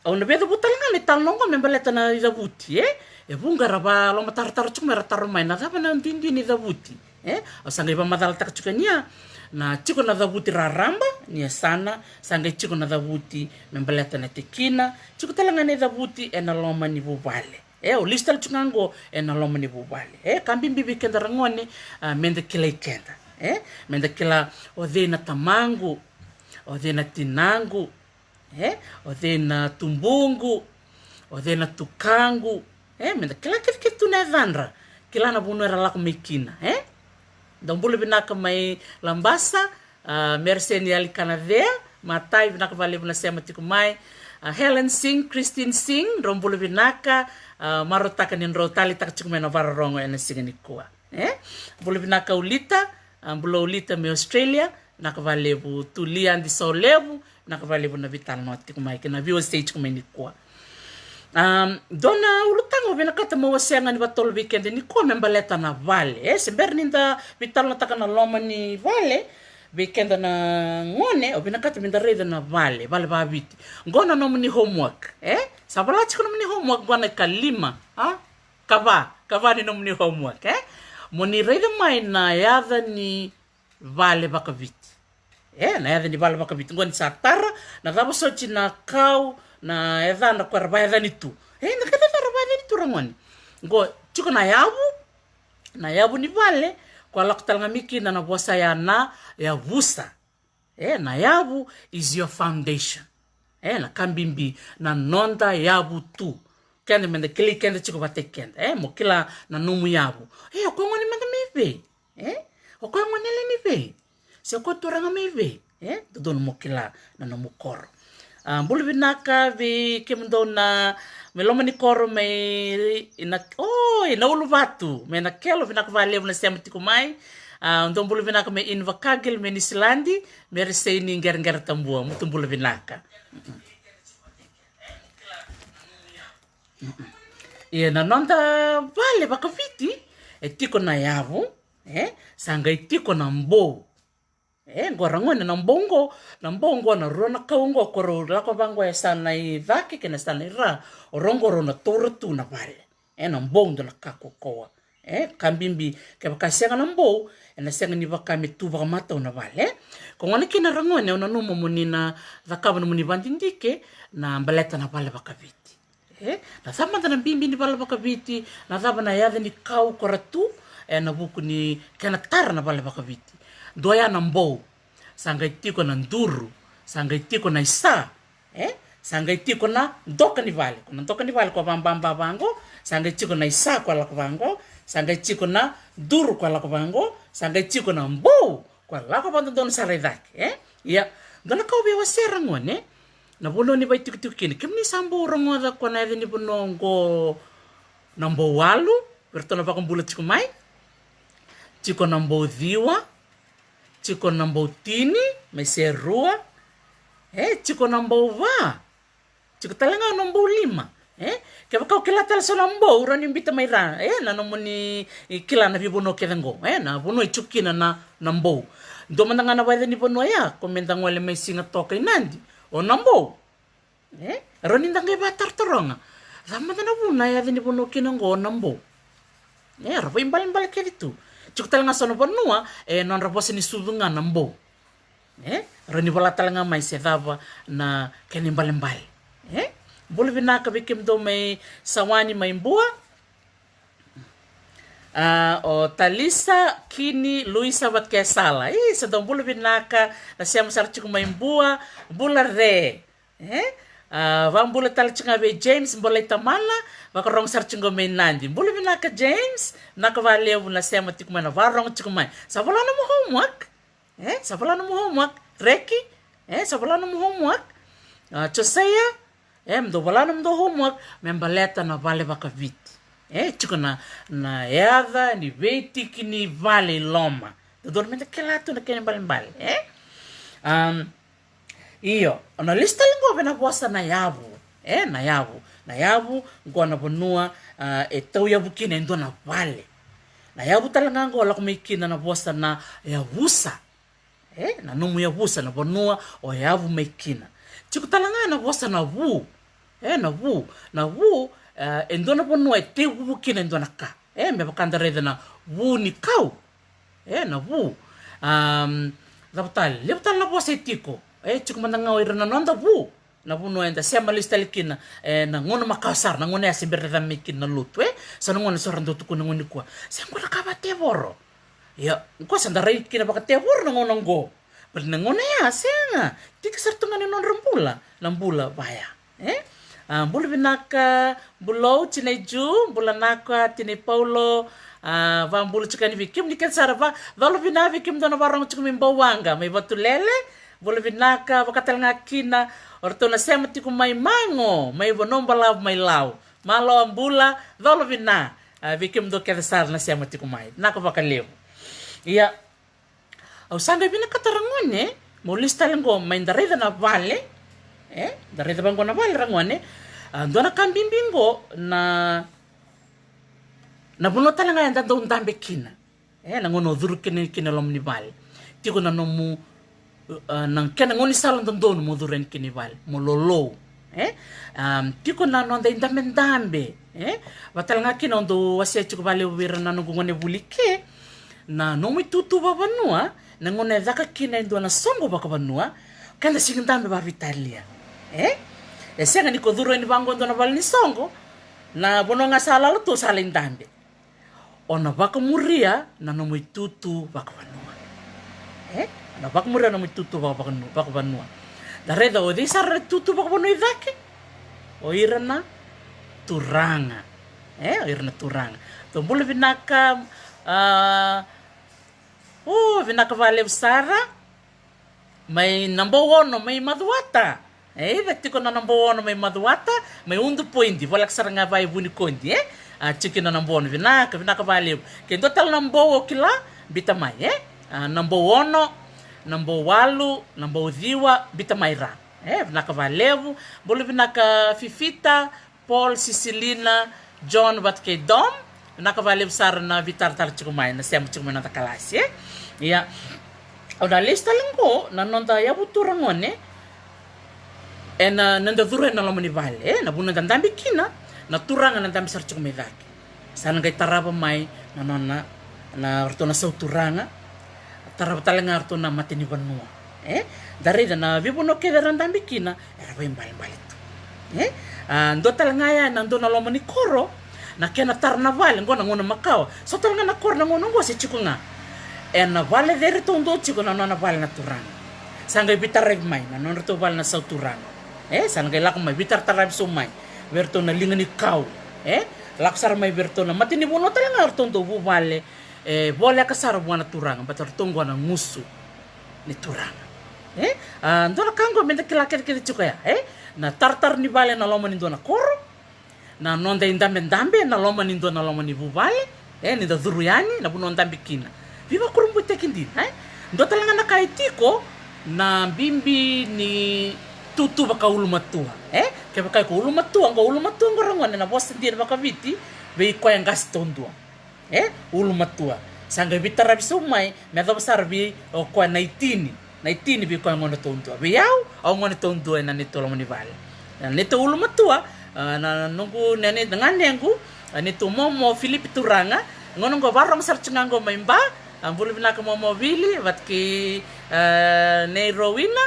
au na veicavuta tale ga na italanoa oqo me baleta na icavuti, e? E vuqa era vakalomatarotaro tiko mai, era taro mai na cava na duidui ni cavuti, e? Au sa qai vakamacalataka tiko yani ya, na tiko na cavuti raraba ni yasana, sa qai tiko na cavuti me baleta na tikina, tiko tale ga na icavuti ena loma ni vuvale. E, au lesu tale tiko ga oqo ena loma ni vuvale. E, ka bibi vei keda ragone, a, meda kilai keda. E, meda kila o cei na tamaqu, o cei na tinaqu, e, o cei na tubuqu, o cei na tukaqu. E, meda kila kece kece tu na yacadra, kila na vanua era lako mai kina, e. Dou bula vinaka mai Labasa, a, Mereseni Alikanacea, matai, vinaka vakalevu na sema tiko mai. A, Helen Singh, Christine Singh, drau bula vinaka, a, marautaka ni drau taleitaka tiko mai na vakarorogo ena siga nikua. E? Bula vinaka Ulita, a, bula Ulita mai Australia, vinaka vakalevu Tulia Adi Solevu, vinaka vakalevu na veitalanoa tiko mai kei na veiwasei tiko mai nikua. Am, dua na ulutaga au vinakata meu wasea ga ni vakatotolo vei keda nikua me baleta na vale. E, se bera ni da veitalanoataka na loma ni vale, vei keda na gone, au vinakata meda raica na vale, vale vakaviti. Qo na nomuni homework, e? Sa vola tiko nomuni homework, qo na ikalima, a? Kava, kava ni nomuni homework, e? Mo ni raica mai na yaca ni vale vakaviti. E, na yaca ni vale vakaviti. Qo ni sa tara, na cava soti na kau, na yacadra ko era vakayacani tu. E, na ka cava era vakayacani tu ragone. Qo, tiko na yavu, na yavu ni vale, ko a lako tale ga mai kina na vosa ya na yavusa. E, na yavu is your foundation. E, na ka bibi na noda yavu tu. Keda meda kilai keda tiko vata kei keda. E, mo kila na nomu yavu. E, o koya gone mada mai vei? E? O koya gone yalewa ni vei? Se o koya turaga mai vei? E? Dodonu mo kila na nomu koro. A, bula vinaka vei kemudou na mai loma ni koro mai na, o, i na Uluvatu, mai na Kelo, vinaka vakalevu na sema tiko mai. A, dou bula vinaka mai Invercargill, mai Niusiladi, Mereseni Qereqere Tabua, mutu bula vinaka. Ia na noda vale vakaviti, e tiko na yavu, e, sa qai tiko na bou. E, qo ragone na bou qo, na bou qo na rua na kau qo, ko rau lako vaqo e yasana i cake kei na yasana i ra, o rau qo rau na taura tu na vale. E, na bou dua na ka kaukauwa. E, ka bibi, kevaka sega na bou, ena sega ni vaka me tu vakamatau na vale, e. Ko gona kina ragone, au nanuma mo ni na cakava nomuni vakadidike, na baleta na vale vakaviti. E, na cava mada na bibi ni vale vakaviti, na cava na yaca ni kau ko ra tu, ena vuku ni kena tara na vale vakaviti. Dua ya na bou, sa qai tiko na duru, sa qai tiko na isa, e, sa qai tiko na doka ni vale. Ko na doka ni vale ko a vababa vaqo, sa qai tiko na isa ko a lako vaqo, sa qai tiko na duru ko a lako vaqo, sa qai tiko na bou ko a lako vadodonu sara i cake, e. Ia, dua na ka au via wasea ragone, na vanua ni vakaitikotiko kina. Kemuni sa bau rogoca ko na yaca ni vanua oqo na Bouwalu, vei iratou na vakabula tiko mai. Tiko na Bouciwa, tiko na Boutini, mai Serua. E, tiko na Bouva. Tiko tale ga na Boulima. E, kevaka o kila tale so na bou, rawa ni biuta mai ra. E, na nomuni kila na veivanua kece qo. E, na vanua e tiko kina na, na bou. Dua mada ga na vaica ni vanua ya, ko meda gole mai Sigatoka i Nadi. O na bou. E, rawa ni da qai vakatarotaroga. Cava mada na vuna e yaca ni vanua kina oqo na bou. E, ra vaibalebale kece tu. Tiko tale ga so na vanua, e, nodra vosa ni sucu ga na bou. E, rawa ni vola tale ga mai se cava na kena ibalebale. E, bula vinaka vei kemudou mai Sawani mai Bua. A, o Talisa, Kini, Luisa vata kei Sala. I, sa dou bula vinaka, na sema sara tiko mai Bua, bula re. E? A, vakabula tale tiko ga vei James Bolaitamana, vakarogo sara tiko mai Nadi. Bula vinaka James, vinaka vakalevu na sema tiko mai, na vakarogo tiko mai. Sa vola nomu homework? E, sa vola nomu homework? Reki? E, sa vola nomu homework? A, Josaia? E, me dou vola nomudou homework me baleta na vale vakaviti. E tiko na, na yaca ni veitiki ni vale i loma. Dodonu meda kila tu na kena ibalebale, e? Am, io, o na lesu tale qo vei na vosa na yavu. E, na yavu. Na yavu, qo na vanua, a, e tauyavu kina e dua na vale. Na yavu tale ga qo lako mai kina na vosa na yavusa. E, na nomu yavusa, na vanua o yavu mai kina. Tiko tale ga na vosa na vu. E, na vu. Na vu, e, e dua na vanua e tevuvu kina e dua na ka. E, me vaka da raica na vu ni kau. E, na vu. Am, cava tale? Levu tale na vosa e tiko. E, tiko mada ga o ira na noda vu. Na vanua eda sema lesu tale kina, e, na gauna makawa sara, na gauna ya se bera ni cabe mai kina na lotu, e? So na gauna so ra dau tukuna na gauna nikua, se qo na ka vakatevoro. Ia, qo sa da rai kina vakatevoro na gauna qo. Baleta na gauna ya, sega. Tiki sara tu ga ni nodra bula, na bula vaya, e? A, bula vinaka, bulou, tinai Ju, bula naka, tinai Paulo, a, vakabula tiko yani vei kemuni kece sara, va, colo vina vei kemudou na vakarogo tiko mai Bauaqa, mai Vatulele, bula vinaka, vaka tale ga kina o ratou na sema tiko mai Mago, mai Vanuabalavu, mai Lau. Malo, bula, colo vina, a, vei kemudou kece sara na sema tiko mai. Vinaka vakalevu. Ia, au sa qai vinakata ragone, mo lesu tale qo, mai da raica na vale, e? Da raica vaqo na vale ragone, a, dua na ka bibi qo, na, na vanua tale ga eda dau dabe kina. E, na gauna o curu kina, kina loma ni vale. Tiko na nomu, e, na kena gaunisala dodonu mo curu yani kina i vale, mo lolou. E? Am, tiko na noda idabedabe. E? Vaka tale ga kina au dau wasea tiko vakalevu vei ira na noqu gone vuli ke, na nomu itutu vakavanua, na gauna e caka kina e dua na soqo vakavanua, keda sega ni dabe vakaveitalia. E? E sega ni ko curu yani vaqo e dua na vale ni soqo, na vanua ga sa lala tu sa lai dabe. O na vakamuria na nomu itutu vakavanua. E? O na vakamuria na nomu itutu vaka-, vakanu-, vakavanua. Da raica o cei sara na itutu vakavanua i cake? O ira na turaga. E? O ira na turaga. Tou bula vinaka, a, o, vinaka vakalevu sara. Mai Nabouono, mai Macuata. E, eda tiko na Nabouono, mai Macuata, mai Udupoidi, voleka sara ga vei Vunikodi, e? A, tiko kina Nabouono, vinaka, vinaka vakalevu. Ke dua tale Nabou o kila, biuta mai, e? A, Nabouono, Nabouwalu, Nabouciwa, biuta mai ra. E, vinaka vakalevu, bula vinaka Fifita, Paul, Sisilina, John vata kei Dom. Vinaka vakalevu sara na veitaratara tiko mai, na sema tiko mai na noda kalasi, e? Ia, au na lesu tale qo na noda yavu tu ragone, ena, na noda curu ena loma ni vale, e? Na vanua da dabe kina, na turaga na dabe sara tiko mai cake. Sa na qai tarava mai na nona, na ratou na sauturaga, tarava tale ga ratou na matanivanua. E? Da raica na veivanua kece era dabe kina, era vaibalebale tu. E? A, dua tale ga ya na dua na loma ni koro, na kena tara na vale, qo na gauna makawa. So tale ga na koro na gauna qo se tiko ga. Ena vale cere taudua tiko na nona vale na turaga. Sa qai veitaravi mai na nodratou vale na sauturaga. E? Sa na qai lako mai, veitarataravi so mai vei ratou na liga ni kau. E? Lako sara mai vei ratou na matanivanua tale ga ratou dau vuvale. E voleka sara vua na turaga, baleta ratou qo na gusu ni turaga. E? A, dua na ka qo meda kila kecekece tiko ya, e? Na taratara ni vale na loma ni dua na koro, na noda idabedabe na loma ni dua na loma ni vuvale, e, ni da curu yani, na vanua dabe kina. Veivakurabuitaki dina, e? Dua tale ga na ka e tiko, na bibi ni tutu vakaulumatua, e? Kevaka iko ulumatua, qo ulumatua qo ragone na vosa dina vakaviti, vei koya qase taudua. E, ulumatua. Sa qai veitaravi so mai, me yacova sara vei o koya na itini. Na itini vei koya gone taudua. Vei au, au gone taudua ena neitou loma ni vale. Na neitou ulumatua, a, na noqu, na nei, na ganequ, a, neitou momo Filipi Turaga, gauna qo vakarorogo sara tiko ga qo mai Ba, a, bula vinaka momo Vili, vata kei, a, nei Rowina,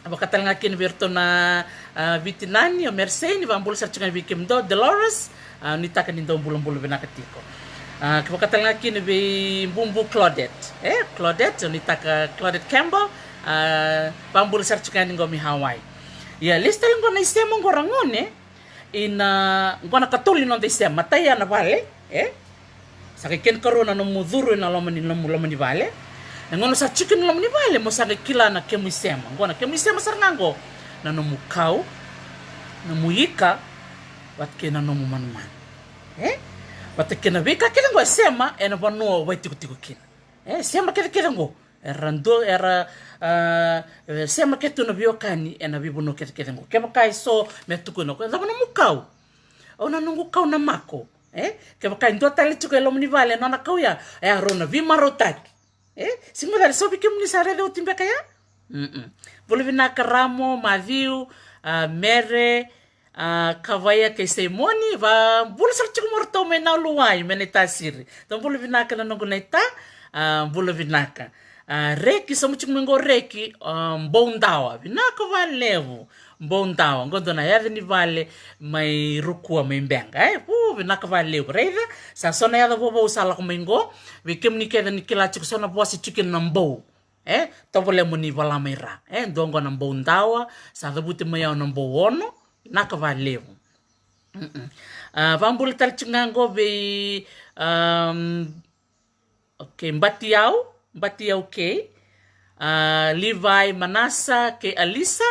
vaka tale ga kina vei iratou na, a, Viti Nani, o Mersei, ni vakabula sara tiko ga vei kemudou, Dolores, a, nuitaka ni dou bulabula vinaka tiko. A, vaka tale ga kina vei Bubu Claudette, e, Claudette, o nuitaka Claudette Campbell, a, vakabula sara tiko ga ni qo mai Hawaii. Ia, lesu tale qo na isema qo, ragone. Ina qo na katolu ni noda isema. Matai ya na vale, e? Sa qai kena karua na nomu curu ina loma ni nomu loma ni vale. Na gauna sa tiko ina loma ni vale mo sa qai kila na kemu isema. Qo na kemu isema sara ga qo, na nomu kau, nomu ika, vata kei na nomu manumanu, e? Vata kei na veika kece qo e sema ena vanua o vaitikotiko kina. E, sema kecekece qo era dua, era, a, e, sema kece tu na veiwekani ena veivanua kecekece qo. Kevaka e so me tukuna, ko cava nomu kau? Au, na noqu kau na mako. E, kevaka e dua tale tiko e loma ni vale e nona kau ya, e, rau na veimarautaki. E, sega ni macala, so vei kemuni sa raica oti beka ya. Mm-mm. Bula vinaka Ramo, Maciu, a, Mere, a, Kavaia kei Saimoni, va bula sara tiko mai o ratou mai Nauluwai, mai Naitasiri. Tou bula vinaka na noqu naita, a, bula vinaka. A, Reki, sauma tiko mai qo Reki, a, Boudawa. Vinaka valevu, Boudawa. Qo dua na yaca ni vale mai Rukua, mai Beqa, e? Vu, vinaka valevu. Raica, sa so na yaca vovou sa lako mai qo. Vei kemuni kece ni kila tiko so na vosa tiko kina na Bou. E, tovolea mo ni vola mai ra. E, dua qo na Boudawa, sa cavuti mai au na Bouono, vinaka valevu. Mm-mm. A, vabula tale tiko ga qo vei, um, okay, Batiau, Batiau kei, a, Levi, Manasa kei Alisa,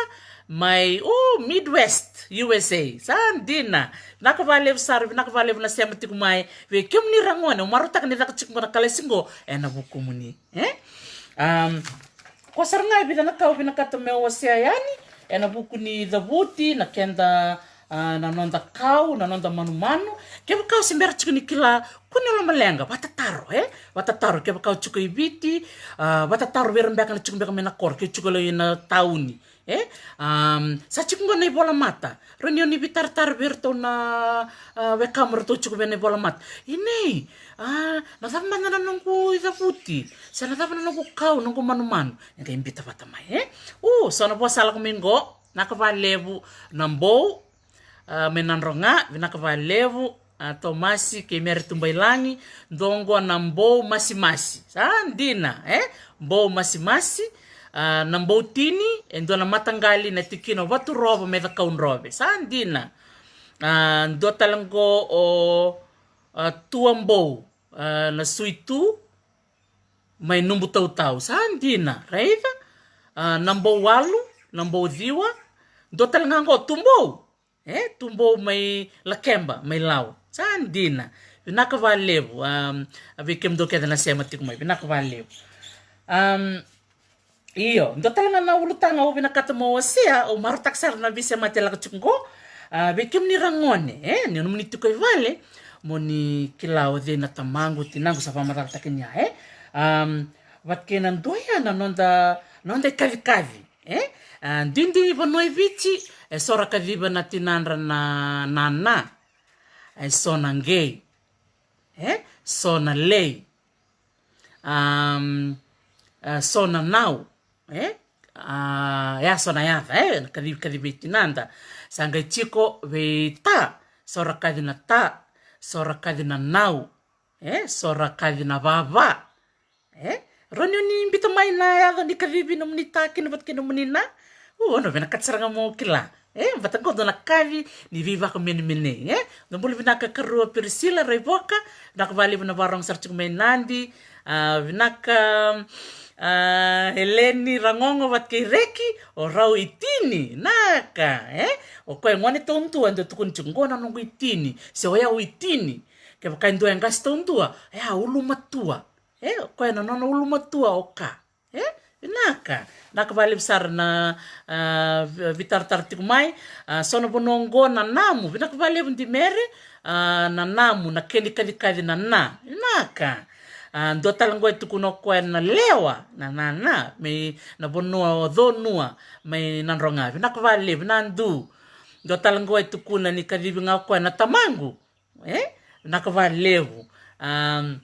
mai, o, Midwest, U S A. Sa dina. Vinaka valevu sara, vinaka valevu na sema tiko mai. Vei kemuni ragone, au marautaka ni caka tiko qo na kalasi qo ena vukumuni. E? Um, ko sara ga e vica na ka au vinakata meu wasea yani ena vuku ni cavuti na keda, a, na noda kau, na noda manumanu. Kevaka o se bera tiko ni kila, kua ni lomaleqa, vatataro, e? Vatataro, kevaka o tiko i Viti, a, vatataro vei ira beka na tiko beka mai na koro, ke tiko lai na tauni. E, am, sa tiko qo na ivolamata. Rawa ni o ni veitaratara vei iratou na, a, wekamu ratou tiko vei na ivolamata. Inei, a, na cava mada na noqu icavuti, se na cava na noqu kau, noqu manumanu. E qai bita vata mai, e? U, so na vosa lako mai qo, vinaka valevu na Bou, a, mai Nadroga, vinaka valevu, a, Tomasi kei Mere Tubailagi. Dua qo na Bou Masimasi. Sa dina, e? Bou Masimasi, a, na Bou Tini, e dua na mataqali na tikina o Vaturova mai Cakaudrove. Sa dina. A, dua tale qo o, a, Tua Bou, a, na Suitu, mai Nubu Tautau. Sa dina, raica. A, na Bou Walu, na Bou Ciwa. Dua tale ga qo Tubou. E, Tubou mai Lakeba, mai Lau. Sa dina. Vinaka valevu, am, a vei kemudou kece na sema tiko mai. Vinaka valevu. Am, io, dua tale ga na ulutaga au vinakata meu wasea, au marautaka sara na veisemati e lako tiko qo. A, vei kemuni ragone, e, ni nomuni tiko i vale, mo ni kila o cei na tamaqu, tinaqu, sa vakamacalataki ni a, e. Am, vata kei na dua ya na noda, noda ikacikaci, e. A, duidui vanua e Viti, e so ra kaciva na tinadra na nana, e so na qei, e, so na lei, am, e, so na nau, e, a, ya so na yaca, e, na kacivi, kacivi vei tinada. Sa qai tiko vei ta, so ra kaci na ta, so ra kaci na nau, e, so ra kaci na vava. E, rawa ni o ni bita mai na yaca ni kacivi nomuni ta kina vata kei nomuni na. U, au na vinakata sara ga meu kila. E, vata qo dua na kaci ni veivakamenemenei, e. Na bula vinaka karua Pirisila Raivoka, vinaka valevu na vakarogo sara tiko mai Nadi, a, vinaka, a, Eleni Ragogo vata kei Reki, o rau i Tini, naka, e. O koya gone taudua e dau tukuni tiko qo na noqu i Tini, se o yau i Tini. Kevaka e dua e qase taudua, e a ulumatua. E, o koya na nona ulumatua o ka. E, vinaka. Vinaka valevu sara na, a, vi-, veitaratara tiko mai. A, so na vanua qo na Namu. Vinaka valevu Dimere. A, na Namu, na kena ikacikaci na na. Vinaka. A, dua tale qo e tukuna o koya na Lewa, na, na, na, mai na vanua o Conua, mai Nadroga. Vinaka valevu, Nadu. Dua tale qo e tukuna ni kacivi ga o koya na tamaqu. E? Vinaka valevu. Am,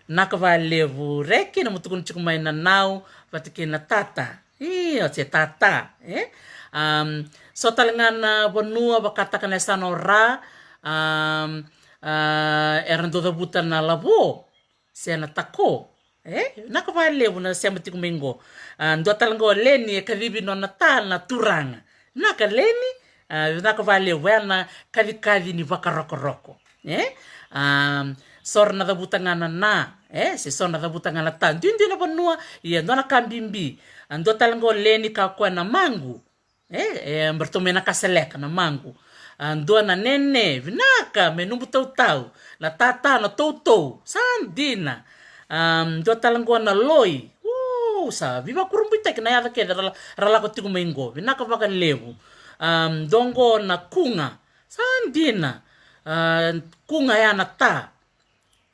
vinaka valevu Reki, na mutukuna tiko mai na nau vata kei na tata. Io, se tata, e? Am, so tale ga na vanua vakataka na yasana o Ra, am, a, era dau cavuta na lavo se na tako. E, vinaka valevu na sema tiko mai qo. A, dua tale qo Leni e kacivi nona ta na turaga. Vinaka Leni, a, vinaka vakalevu, oya na kacikaci ni vakarokoroko. E? A, so ra na cavuta ga na na, e? Se so na cavuta ga na ta. Duidui na vanua, ia dua na ka bibi. A, dua tale qo Leni ka koya na maqu. E, e, ratou mai Nakasaleka na maqu. A, dua na Nene, vinaka, mai Nubu Tautau. Na tata na Toutou, sa dina. A, dua tale qo na Loi. O, sa veivakurabuitaki na yaca kece ra la-, ra lako tiko mai qo. Vinaka vakalevu. A, dua qo na Kuga. Sa dina. A, Kuga ya na ta.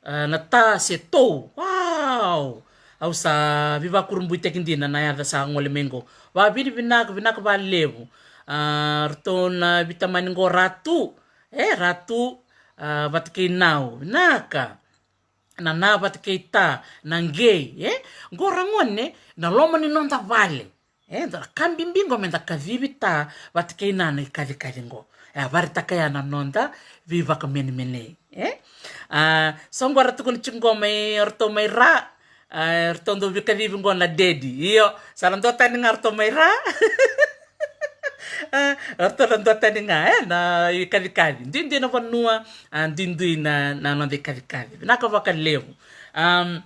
A, na ta se tou. Wow! Au sa veivakurabuitaki dina na yaca sa gole mai qo. Vavinavinaka, vinaka vakalevu. A, ratou na veitamani qo Ratu. E, Ratu, a, vata kei Nau. Vinaka. Na na vata kei ta, na qei, e? Qo ragone, na loma ni noda vale. E, dua na ka bibi qo meda kacivi ta vata kei na na ikacikaci qo. E a vakaraitaka ya na noda veivakamenemenei. E? A, so qo ra tukuna tiko qo mai, o ratou mai Ra, a, o ratou dau veikacivi qo na dedi. Io, sa na dua tani ga o ratou mai Ra. A, o ratou na dua tani ga, e, na ikacikaci. Duidui na vanua, a, duidui na, na noda ikacikaci. Vinaka vakalevu. Am,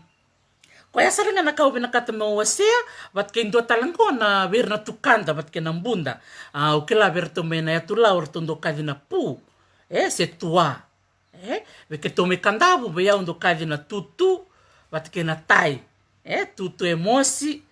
Koya sara ga na ka au vinakata meu wasea, vata kei dua tale qo na vei ira na tukada, vata kei na buda. A, au kila vei iratou mai na yatu Lau, ratou dau kaci na pu. E, se tua. E, vei keitou mai Kadavu, vei au dau kaci na tutu, vata kei na tai. E, tutu e mosi,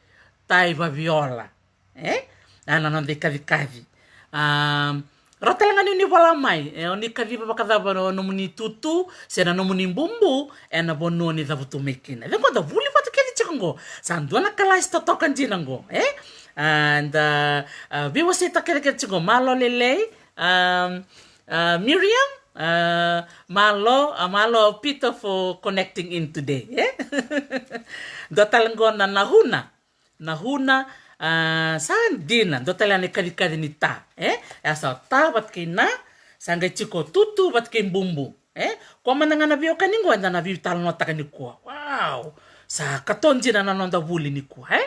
tai vaviola. E? A, na noda ikacikaci. A, rawa tale ga ni o ni vola mai. E, o ni kaciva vakacava na nomuni tutu, se na nomuni bubu, ena vanua o ni cavutu mai kina. Cegu da vuli vata kece tiko qo. Sa dua na kalasi totoka dina qo. E? A, da, a, veiwaseitaka kece tiko qo. Malo lailai. A, a, Miriam, a, malo, a, malo Peter for connecting in today. E? Dua tale qo na Nahuna. Na huna, a, sa dina, dua tale na ikacikaci ni ta, e? E a sa ta vata kei na, sa qai tiko tutu vata kei bubu, e? Koya mada ga na veiwekani qo eda na veitalanoataka nikua. Wow! Sa katoa dina na noda vuli nikua, e?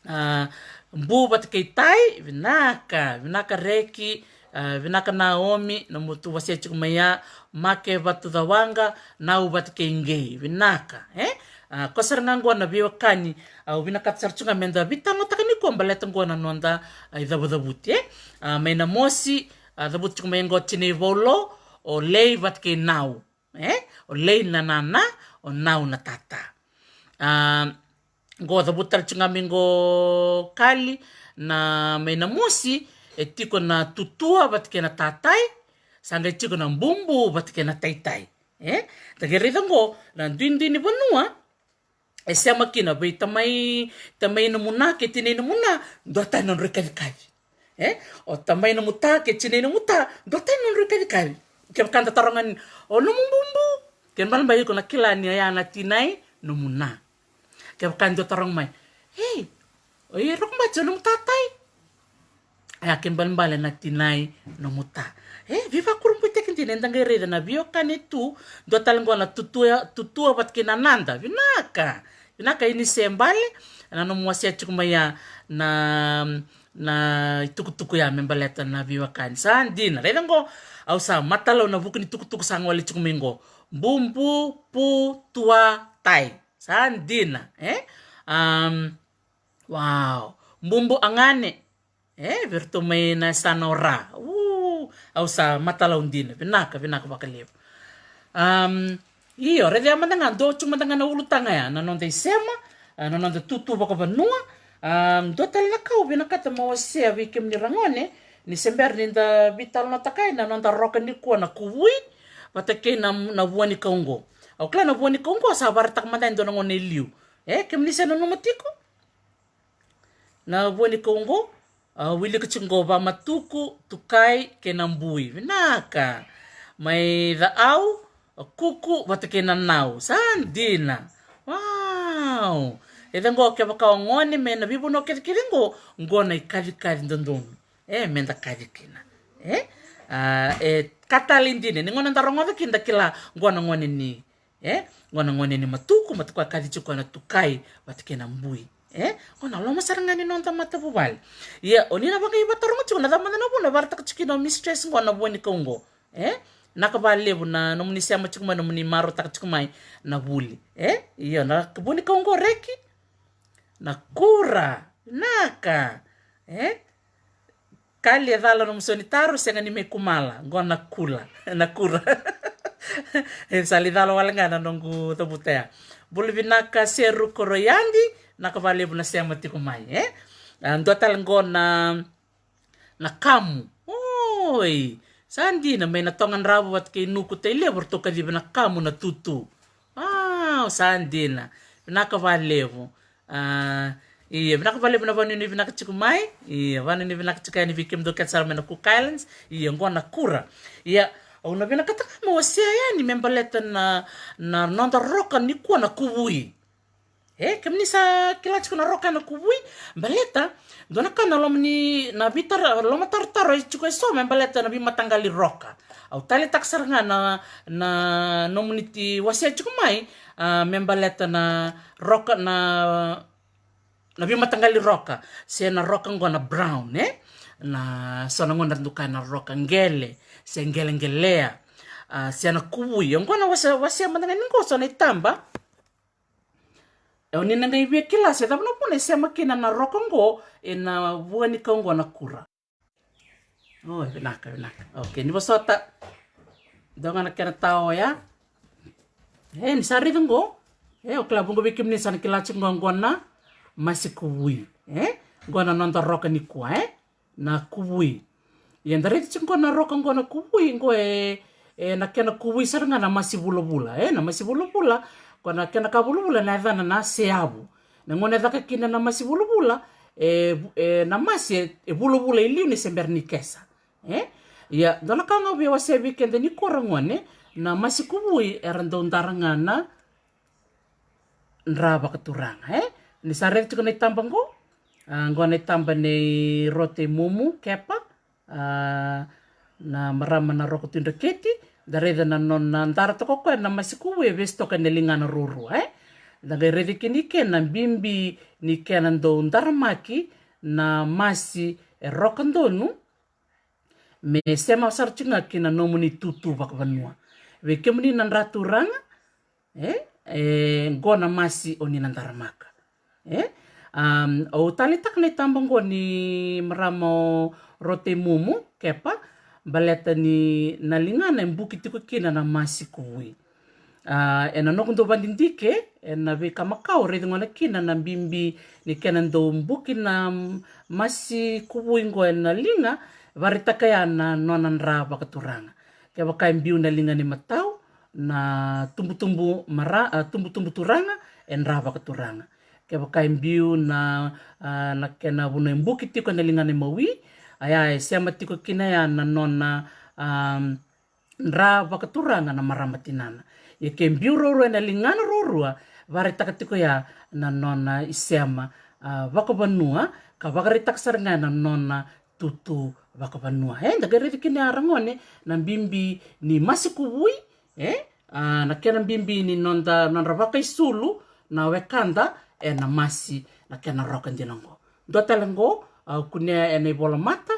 A, bu vata kei tai, vinaka, vinaka Reki, a, vinaka Naomi, na mutu wasea tiko mai ya, Make Vatucawaqa, Nau vata kei Qei, vinaka, e? A, ko sara ga qo na veiwekani, au vinakata sara tiko ga meda veitalanoataka nikua baleta qo na noda, a, icavucavuti, e? A, mai Namosi, a, cavuti tiko mai qo Tinai Vaulo, o Lei vata kei Nau, e? O Lei na nana, o Nau na tata. A, Qo cavuta tale tiko ga mai qo Kali, na mai Namosi, e tiko na tutua vata kei na tatai, sa qai tiko na bubu vata kei na taitai. E? Da qai raica qo, na duidui ni vanua, e sema kina vei tamai, tamai na muna, kei tinai na muna, dua tani na nodrau ikacikaci. E? O tamai na muta, kei tinai na muta, dua tani na nodrau ikacikaci. Kevaka da taroga ni, o nomu bubu, kena ibalebale iko na kila ni oya na tinai, na muna. Kevaka dua taroga mai, ei, o i Rokobati o nomu tatai? Oya kena ibalebale na tinai, na muta. E, veivakurabuitaki dina, eda qai raica na veiwekani tu, dua tale qo na tutua, tutua vata kei na nada, vinaka. Vinaka ini se bale, na nomu wasea tiko mai ya na, na itukutuku ya me baleta na veiwekani. Sa dina, raica qo, au sa matalau na vuku ni tukutuku sa gole tiko mai qo. Bubu, pu, tua, tai. Sa dina, e? Am, wow. Bubu agane. E, vei iratou mai na yasana o Ra. U, au sa matalau dina. Vinaka, vinaka vakalevu. Am, io, raica mada ga, dua tiko mada ga na ulutaga ya, na noda isema, a, na noda tutu vakavanua. Am, dua tale na ka au vinakata meu wasea vei kemuni ragone, ni se bera ni da veitalanoataka na noda roka nikua na kuvui, vata kei na, na vua ni kau qo. Au kila na vua ni kau qo, sa vakaraitaka mada e dua na gone e liu. E, kemuni se nanuma tiko? Na vua ni kau qo, a, wilika tiko qo Vamatuku, Tukai, kei na Bui. Vinaka. Mai Caau, a, Kuku, vata kei na Nau. Sa dina. Wow. E ca qo kevaka o gone, mai na veivanua kecekece qo, qo na ikacikaci dodonu. E, meda kaci kina. E? A, e, ka talei dina. Ni gauna da rogoca kina da kila, qo na gone ni E, qo na gone ni Matuku, Matuku a kaci tiko na Tukai vata kei na Bui. E, qo na loma sara ga ni noda matavuvale. Ia o ni na vaqai vataroga tiko na cava mada na vuna e vakaraitaka tiko kina o mistress qo na vua ni kau qo. E, vinaka vakalevu na nomuni sema tiko mai, nomuni marautaka tiko mai na vuli. E, io, na vua ni kau qo reki. Na kura, vinaka. E, kali e cala nomu sau ni taro, sega ni me kumala, qo na kula, na kura. E sa lai cala wale ga na noqu cavuta ya. Bula vinaka Seru Koroiadi, vinaka vakalevu na sema tiko mai, e? A, dua tale qo na, na kamu. Oi, sa dina mai na Toga Dravu vata kei Nuku Tailevu, ratou kacivi na kamu na tutu. Wow, sa dina. Vinaka vakalevu. A, ia, vinaka vakalevu na vanuinui vinaka tiko mai. Ia, vanuinui vinaka tiko yani vei kemudou kece sara mai na Cook Islands. Ia, qo na kura. Ia, au na vinakata ga meu wasea yani me baleta na, na noda roka nikua na kuvui. E, kemuni sa kila tiko na roka na kuvui, baleta dua na ka na loma ni, na veitar-, lomatarotaro e tiko eso me baleta na veimataqali roka. Au taleitaka sara ga na, na nomuni ti wasea tiko mai, a, me baleta na roka na, na veimataqali roka, se na roka qo na brown, e? Na so na gauna ratou kaya na roka qele, se qeleqelea, a, se na kuvui. Qo na wasea, wasea mada ga ni qo so na itaba. E, o ni na qai via kila se cava na vuna e sema kina na roka qo ena vua ni kau qo na kura. O, vinaka, vinaka. Okay, ni vosota. Dua ga na kena tao oya. E, ni sa raica qo. E, o kila, vuqa vei kemuni sa na kila tiko qo, qo na masi kuvui. E, qo na noda roka nikua, e? Na kuvui. Ia da raica tiko qo na roka qo na kuvui, qo e, e na kena kuvui sara ga na masi vulavula, e, na masi vulavula, qo na kena ka vulavula na yacana na seavu. Na gauna e caka kina na masi vulavula, e, e na masi e, e vulavula i liu ni se bera ni kesa. E? Ia, dua na ka ga au via wasea vei keda nikua ragone, na masi kuvui era dau dara ga na dra vakaturaga, e? Ni sa raica tiko na itaba qo, a, qo na itaba nei Rote Mumu Kepa, a, na marama na Roko Tui Dreketi, da raica na nona dara toka o koya na masi kuvui e vesu toka ena ligana ruarua, e? Da qai raica kina i ke na bibi ni kena dau daramaki na masi e roka donu, me sema sara tiko ga ki na nomuni tutu vakavanua. Vei kemuni na dra turaga, e, e, qo na masi o ni na daramaka. E, am, au taleitaka na itaba qo ni marama o Rote Mumu Kepa, baleta ni na ligana e buki tiko kina na masi kuvui. A, ena noqu dau vadidike ena veika makawa, raici gona kina na bibi ni kena dau buki na masi kuvui qo ena liga, vakaraitaka ya na nona dra vakaturaga. Kevaka e biu na liga ni matau, na tubutubu mara-, a, tubutubu turaga, e dra vakaturaga. Kevaka e biu na, a, na kena vanua e buki tiko ena liga ni mawi, a ya e sema tiko kina ya na nona, am, dra vakaturaga na marama tinana. Ia ke biu ruarua ena ligana ruarua, vakaraitaka tiko ya na nona isema, a, vakavanua, ka vakaraitaka sara ga na nona tutu vakavanua. E, da qai raici kina ya ragone, na bibi ni masi kuvui, e, a, na kena bibi ni noda, nodra vakaisulu na wekada ena masi, na kena roka dina qo. Dua tale qo, a, kunea ena ivolamata,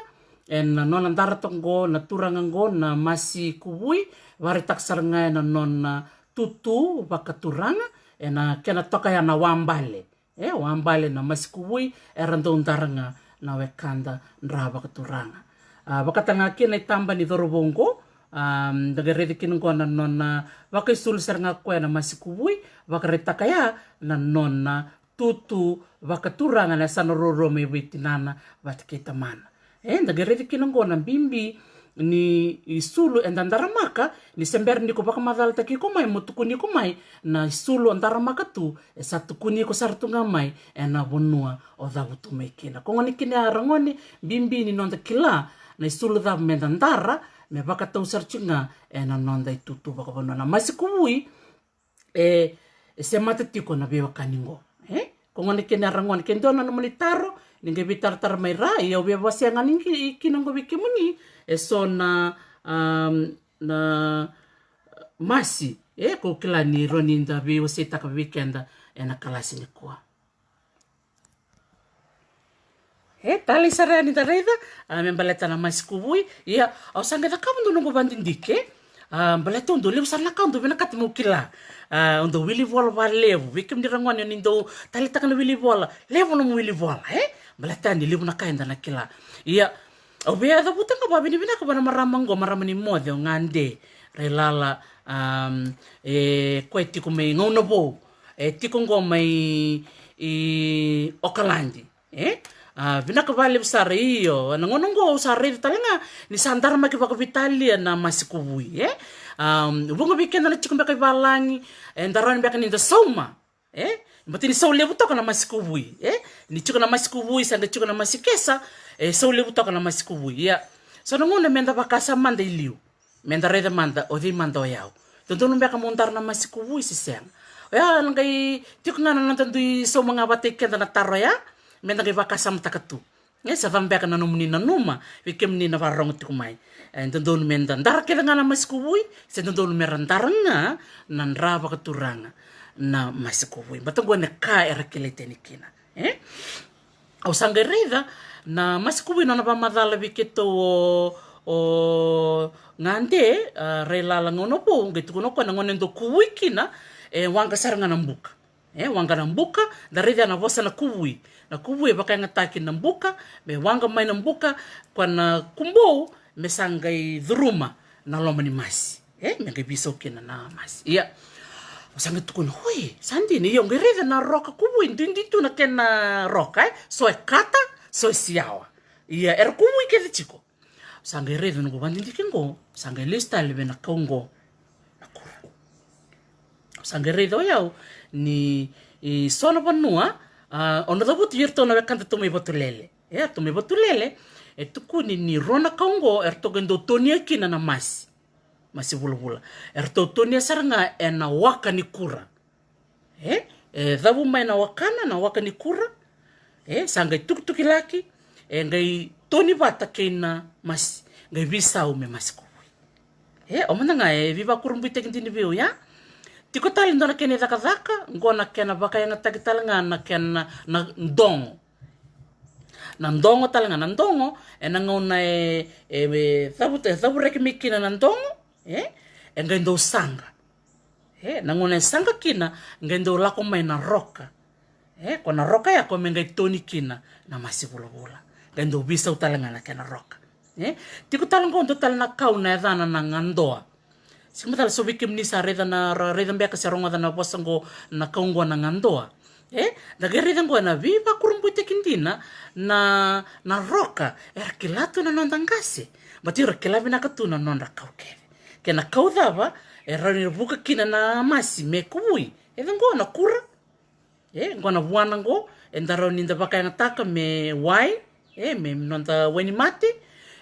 ena nona dara toka qo na turaga qo na masi kuvui, vakaraitaka sara ga ena nona tutu vakaturaga, ena kena toka ya na wabale. E, wabale na masi kuvui, era dau dara ga na wekada dra vakaturaga. A, vakatalega kina itaba ni cauravou qo, a, da qai raici kina qo na nona vakaisulu sara ga koya na masi kuvui, vakaraitaka ya na nona tutu vakaturaga na yasana ruarua mai vei tinana vata kei tamana. E, da qai raici kina qo na bibi ni isulu eda daramaka, ni se bera ni ko vakamacalataki iko mai, mo tukuni iko mai, na isulu o daramaka tu, e sa tukuni iko sara tu ga mai ena vanua o cavutu mai kina. Ko gone kina ya ragone, bibi ni noda kila na isulu cava meda dara, me vakatau sara tiko ga ena noda itutu vakavanua. Na masi kuvui, e, e semata tiko na veiwekani qo. E? Ko gone kina ragone, ke dua na nomuni taro, ni qai veitaratara mai ra, ia au via wasea ga ni ki-, kina qo vei kemuni, e so na, am, na masi, e, ko kila ni rawa ni da veiwaseitaka vei keda ena kalasi nikua. E talei sara yani da raica, a, me baleta na masi kuvui. Ia, au sa qai cakava dua noqu vadidike. A, baleta au dau levu sara na ka au dau vinakata meu kila. A, au dau wili vola valevu. Vei kemuni ra gone ni dau taleitaka na wili vola, levu nomu wili vola, e? Baleta ni levu na ka eda na kila. Ia, au via cavuta ga vakavinavinaka vua na marama qo, marama ni moce, o Gade Railala. Am, e koya e tiko mai Gaunavou, e tiko qo mai, i, Okaladi. E? A, vinaka vakalevu sara. Io, na gauna qo au sa raica tale ga ni sa daramaki vakaveitalia na masi kuvui, e? Am, vuqa vei keda na tiko beka i valagi, e, da rawa ni beka ni da sauma, e? Baleta ni sau levu toka na masi kuvui, e? Ni tiko na masi kuvui, sa qai tiko na masi kesa, e sau levu toka na masi kuvui. Ia, so na gauna me da vakasama mada i liu, me da raica mada o cei mada o yau. Dodonu beka meu dara na masi kuvui se sega? O ya na qai tiko ga na noda dui sauma ga vata i keda na taro ya, me da qai vakasamataka tu. E, sa cava beka na nomuni nanuma, vei kemuni na vakarorogo tiko mai? E dodonu me da dara kece ga na masi kuvui, se dodonu me ra dara ga na dra vakaturaga na masi kuvui? Baleta qo na ka era kilai tani kina. E? Au sa qai raica na masi kuvui, nona vakamacala vei keitou o, o Gade, a, Railala Gaunavou, qai tukuna o koya na gauna e dau kuvui kina, e waqa sara ga na buka. E waqa na buka, da raica na vosa na kuvui. Na kuvui e vakayagataki na buka, me waqa mai na buka, koya na kubou me sa qai curuma na loma ni masi. E, me qai veisau kina na masi. Ia, au sa qai tukuna, oi, sa dina. Ia, au qai raica na roka kuvui, duidui tu na kena roka, e? So e kata, so e siawa. Ia, era kuvui kece tiko. Au sa qai raica noqu vadidike qo, sa qai lesu tale vei na kau qo na kura. Au sa qai raica o yau ni, i, so na vanua, a, o na cavuti vei iratou na wekada tu mai Vatulele. E, tu mai Vatulele, e tukuni ni rua na kau qo eratou qai dau tonia kina na masi. Masi vulavula. Eratou tonia sara ga ena waka ni kura. E, e cavu mai na wakana, na waka ni kura. E, sa qai tukitukilaki, e qai toni vata kei na masi, qai veisau me masi kuvui. E, o mada ga e veivakurabuitaki dina vei au ya. Tiko tale dua na kena icakacaka, qo na kena vakayagataki tale ga na kena, na dogo. Na dogo tale ga, na dogo, ena gauna e, e, e cavu, e cavuraki mai kina na dogo, e, e qai dau saqa. E, na gauna e saqa kina, qai dau lako mai na roka. E, ko na roka ya ko me qai toni kina na masi vulavula. Qai dau veisau tale ga na kena roka. E, tiko tale qo dua tale na kau na yacana na gadoa. Sega macala so vei kemuni sa raica na, ra-, raica beka se rogoca na vosa qo, na kau qo na gadoa. E, da qai raica qo ena veivakurabuitaki dina na, na roka, era kila tu na noda qase. Baleta ira kila vinaka tu na nodra kau kece. Kei na kau cava e rawa ni vuka kina na masi me kuvui? E ca qo na kura. E, qo na vuana qo eda rawa ni da vakayagataka me wai, e, me noda wainimate.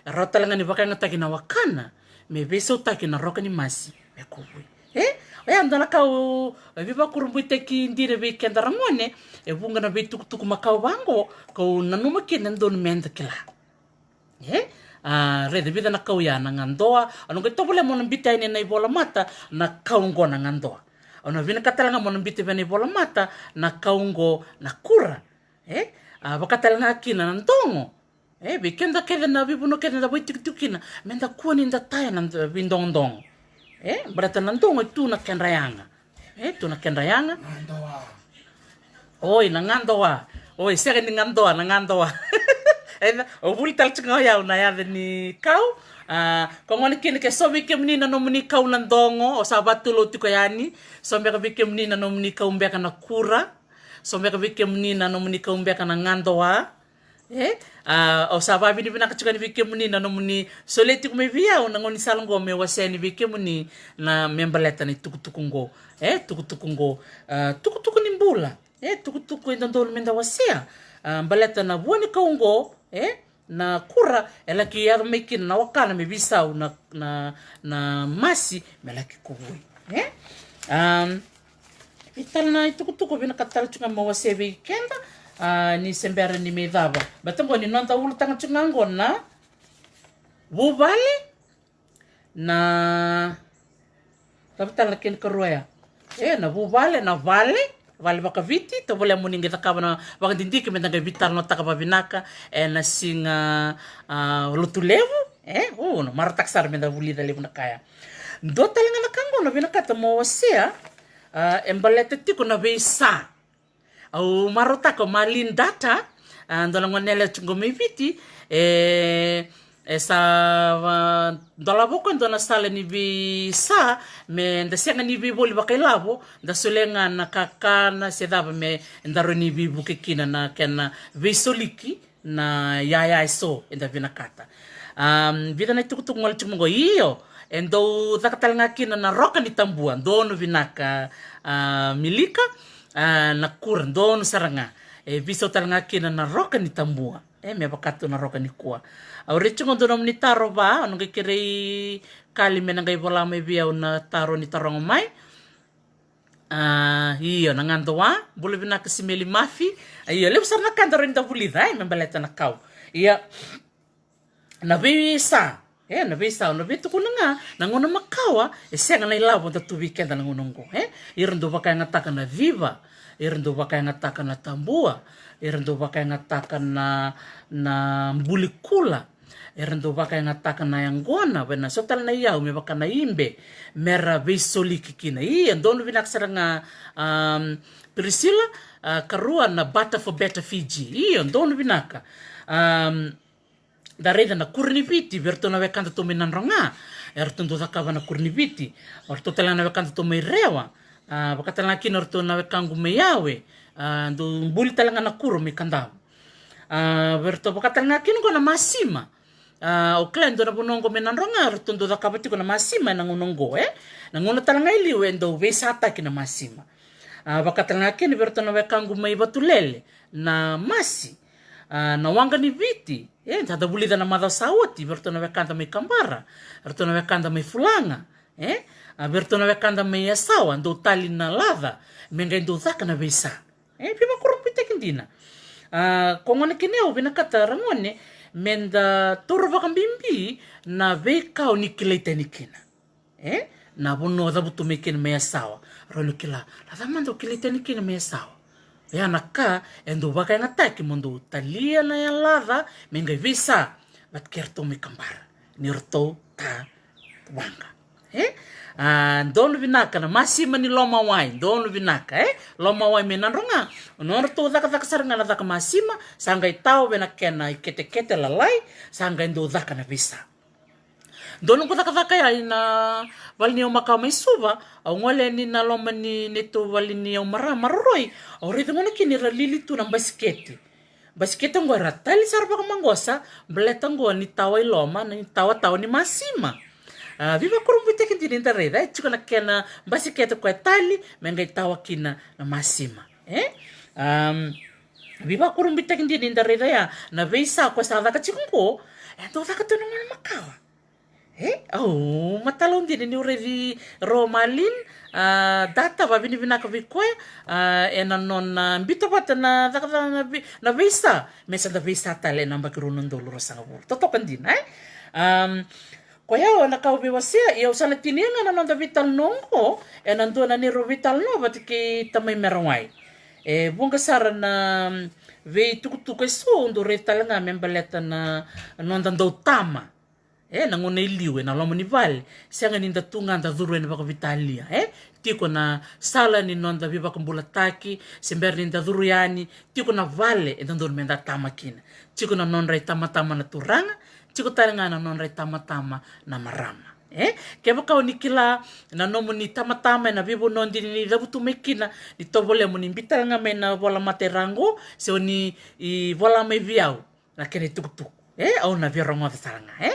E rawa tale ga ni vakayagataki na wakana me veisautaki na roka ni masi me kuvui. E, oya dua na kau, e, veivakurabuitaki dina vei keda ra gone. E vuqa na veitukutuku makawa vaqo kau nanuma kina e dodonu me da kila. E? A, raica, vica na kau ya na gadoa. Au na qai tovolea mo na biuta yani ena ivolamata na kau qo na gadoa. Au na vinakata tale ga mo na biuta vei na ivolamata na kau qo na kura. E? A, vaka tale ga kina na dogo. E, vei keda kece na veivanua kece da vaitikotiko kina, me da kua ni da taya na d-, veidogodogo. E, baleta na dogo e tu na kedra yaga. E, tu na kedra yaga. Gadoa. Oi, na gadoa. Oi, sega ni gadoa, na gadoa. E, o vuli tale tiko ga o yau na yaca ni kau. A, ko gona kina ke so vei kemuni na nomuni kau na dogo, o sa vatulou tiko yani. So beka vei kemuni na nomuni kau beka na kura. So beka vei kemuni na nomuni kau beka na gadoa. E, a, au sa vavinavinaka tiko yani vei kemuni na nomuni solia tiko mai vei au na gaunisala qo me wasea yani vei kemuni na me baleta na itukutuku qo. E, tukutuku qo, a, tukutuku ni bula. E, tukutuku e dodonu me da wasea. A, baleta na vua ni kau qo, e, na kura, e laki yaco mai kina na wakana me veisau na, na, na masi me laki kuvui. E? Am, e tale na itukutuku vinakata tale tiko ga me wasea vei keda, a, ni se bera ni me cava. Baleta qo ni noda ulutaga tiko ga qo na vuvale, na, cava tale na kena karua ya? E, na vuvale, na vale, vale vakaviti, tovolea mo ni qai cakava na vakadidike me da qai veitalanoataka vavinaka ena siga, a, Lotulevu. E, o, na marautaka sara me da vulica levu na ka ya. Dua tale ga na ka qo na vinakata mo wasea, a, e baleta tiko na veisa. Au marautaka o Marlene Data, a, dua na gone yalewa tiko qo mai Viti, e, e sa, a, dolava o koya e dua na sala ni veisa, me da sega ni veivoli vakailavo, da solia ga na kakana se cava me da rawa ni veivuke kina na kena veisoliki na yaya eso eda vinakata. Am, vica na itukutuku gole tiko mai qo, io, e dau caka tale ga kina na roka ni tabua, donu vinaka, a, Milika, a, na kura, donu sara ga. E veisau tale ga kina na roka ni tabua. E, me vaka tu na roka nikua. Au raica tiko qo dua nomuni taro va, au na qai kerei Kali me na qai vola mai vei au na taro ni taroga mai. A, io, na gada wa, bula vinaka Simeli Mafi. A, io, levu sara na ka da rawa ni da vulica, e, me baleta na kau. Ia, na veisa, e, na veisa, na veitukuna ga, na gauna makawa, e sega na ilavo da tu vei keda na gauna oqo, e. Ira dau vakayagataka na civa, ira dau vakayagataka na tabua, ira dau vakayagataka na, na buli kula, era dau vakayagataka na yaqona, vei na so tale na iyau me vaka na ibe, me ra veisoliki kina. Ia, donu vinaka sara ga, am, Priscilla, a, karua na Butter for Better Fiji. Ia, donu vinaka. Am, da raica na kura ni Viti, vei ratou na wekada tou mai Nadroga, eratou dau cakava na kura ni Viti. O ratou tale ga na wekada tou mai Rewa, a, vaka tale ga kina o ratou na wekaqu mai Yawe, a, dau buli tale ga na kura mai Kadavu. A, vei ratou vaka tale ga kina qo na masima. A, au kila e dua na vanua qo mai Nadroga, ratou dau cakava tiko na masima ena gauna qo, e. Na gauna tale ga i liu e dau veisataki na masima. A, vaka tale ga kina vei ratou na wekaqu mai Vatulele, na masi. A, na waqa ni Viti, e, da, da vulica na macawa sa oti, vei ratou na wekada mai Kabara, ratou na wekada mai Fulaga, e. A, vei ratou na wekada mai Yasawa, dau tali na laca, me qai dau caka na veisa. E, veivakurabuitaki dina. A, ko gona kina au vinakata ragone, me da taura vakabibi na veika o ni kilai tani kina. E, na vanua o cavutu mai kina mai Yasawa. Rawa ni kila, na cava mada o kilai tani kina mai Yasawa. Ia na ka, e dau vakayagataki mo dau talia na yalaca, me qai veisa, vata kei ratou mai Kabara. Ni ratou ta waqa. E? A, donu vinaka na masima ni Lomawai, donu vinaka, e? Lomawai mai Nadroga, o nodratou cakacaka sara ga na caka masima, sa qai tawa vei na kena iketekete lalai, sa qai dau caka na veisa. Donu qo cakacaka ya ina vale ni yau makawa mai Suva, au gole yani na loma ni neitou vale ni yau marama maroroi, au raica gona kina ni ra lili tu na basikete. Basikete qo era tali sara vakamaqosa, baleta qo ni tawa i loma, ni tawatawa ni masima. A, veivakurabuitaki dina ni da raica, e tiko na kena basikete ko e tali, me qai tawa kina na masima. E? Am, veivakurabuitaki dina ni da raica ya, na veisa ko e sa caka tiko qo, e dau caka tu na gauna makawa. E, au matalau dina niu raici Romalin, a, Data, vavinavinaka vei koya, a, ena nona, a, biuta vata na cakacaka na vei-, na veisa, me sa da veisa tale ena yabaki rua na udolu ruasagavulu. Totoka dina, e? Am, koya o na ka au veiwasea, ia au sa na tinia ga na noda veitalanoa oqo, ena dua na neirau veitalanoa vata kei tamai Merawai. E vuqa sara na, am, veitukutuku eso au dau raica tale ga me baleta na noda dau tama. E, na gauna i liu, ena loma ni vale, sega ni da tu ga da curu yani vakaveitalia, e? Tiko na sala ni noda veivakabulataki, se bera ni da curu yani, tiko na vale e dodonu me da tama kina. Tiko na nodra itamatama na turaga, tiko tale ga na nodra itamatama na marama. E? Kevaka o ni kila na nomuni itamatama ena veivanua o ni cavutu mai kina, ni tovolea mo ni biu tale ga mai na vola mata i ra qo, se o ni, i vola mai vei au na kena itukutuku. E, au na via rogoca sara ga, e?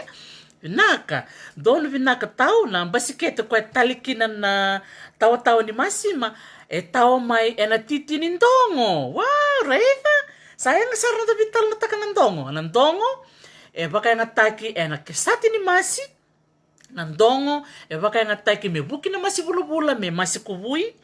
Vinaka, donu vinaka tau, na basikete ko e tali kina na tawatawa ni masima, e tawa mai ena titi ni dogo. Wa, raica? Sa yaga sara na da veitalanoataka na dogo. Na dogo, e vakayagataki ena kesati ni masi, na dogo, e vakayagataki me vuki na masi vulavula, me masi kuvui.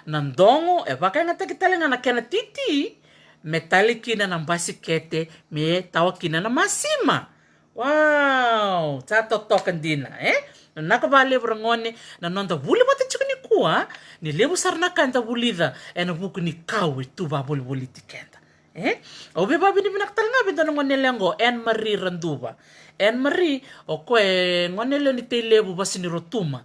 Na dogo, e vakayagataki tale ga na kena titi, me tali kina na basikete, me tawa kina na masima. Wow, sa totoka dina, e? Vinaka vakalevu ragone, na noda vuli vata tiko ni nikua, ni levu sara na ka eda vulica ena vuku ni kau e tu vakavolivoliti keda. E? Au via vakavinavinaka tale ga vei dua na gone yalewa qo, Anne Marie Raduva. Anne Marie, o koya e gone yalewa ni Tailevu, Vasu ni Rotuma.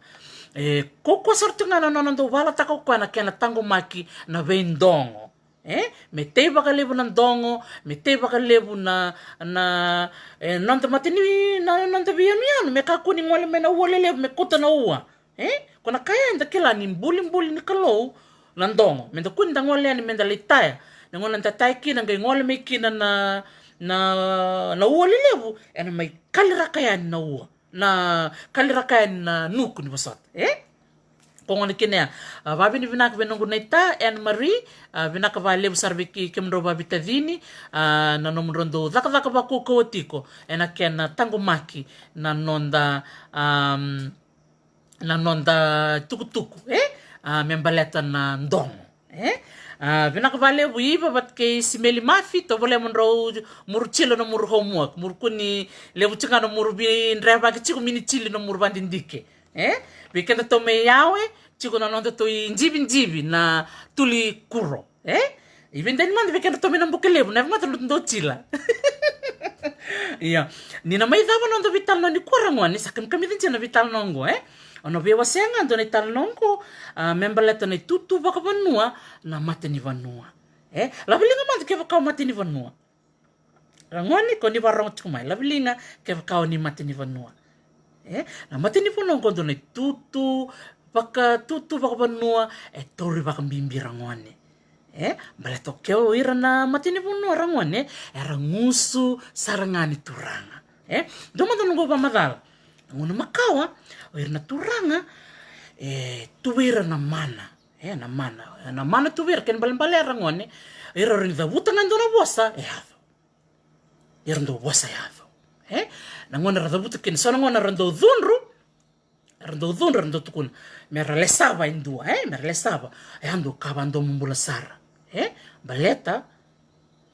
E, kaukaua sara tu ga na nona dau valataka o koya na kena taqomaki na veidogo. E, me tei vakalevu na dogo, me tei vakalevu na, na, e, noda matani, na noda veiyanuyanu, me kakua ni gole mai na ua lelevu me kauta na ua. E, ko na ka ya eda kila ni bulibuli ni Kalou na dogo. Meda kua ni da gole yani, meda lai taya. Na gauna da taya kina, qai gole mai kina na, na, na ua lelevu, ena mai kaliraka yani na ua. Na kaliraka yani na nuku ni vosota. E? Ko gona kina ya. A, vakavinavinaka vei noqu naita, Anne Marie, a, vinaka vakalevu sara vei ke-, kemudrau vakavitacini, a, na nomudrau dau cakacaka vakaukauwa tiko ena kena taqomaki na noda, am, na noda tukutuku, e? A, me baleta na dogo. E? A, vinaka vakalevu Iva vata kei Simeli Mafi, tovolea mo drau muru tilo na muru homework. Muru kua ni levu tiko ga na muru vidrevaki tiko, mini tili na muru vadidike. E? Vei kedatou mai Yawe, tiko na nodatou ijivijivi na tuli kuro. E? I vei dani mada vei kedatou mai na buka levu, na yaga mada dou tila. Ia, ni na mai cava noda veitalanoa nikua ragone, sa kamikamica dina na veitalanoa oqo, e? Au na veiwasea ga dua na italanoa oqo, a, me baleta na itutu vakavanua, na matanivanua. E? Laveliga mada kevaka o matanivanua. Ragone, ko ni vakarorogo tiko mai, laveliga kevaka o ni matanivanua. E? Na matanivanua oqo dua na itutu, vaka, tutu vakavanua e tauri vakabibi ragone. E? Baleta o keu ira na matanivanua ragone, era gusu sara ga ni turaga. E? Dua mada noqu vakamacala. Na gauna makawa, o ira na turaga, e, tu vei ira na mana. E, na mana. Na mana tu vei ira, kena balebale ragone, ira era ni cavuta ga e dua na vosa, e yaco. Era dau vosa yaco. E? Na gauna era cavuta kina, so na gauna era dau cudru, era dau cudru, era dau tukuna. Me ra lesava e dua, e? Me ra lesava. E a dau ka vadomobula sara. E? Baleta,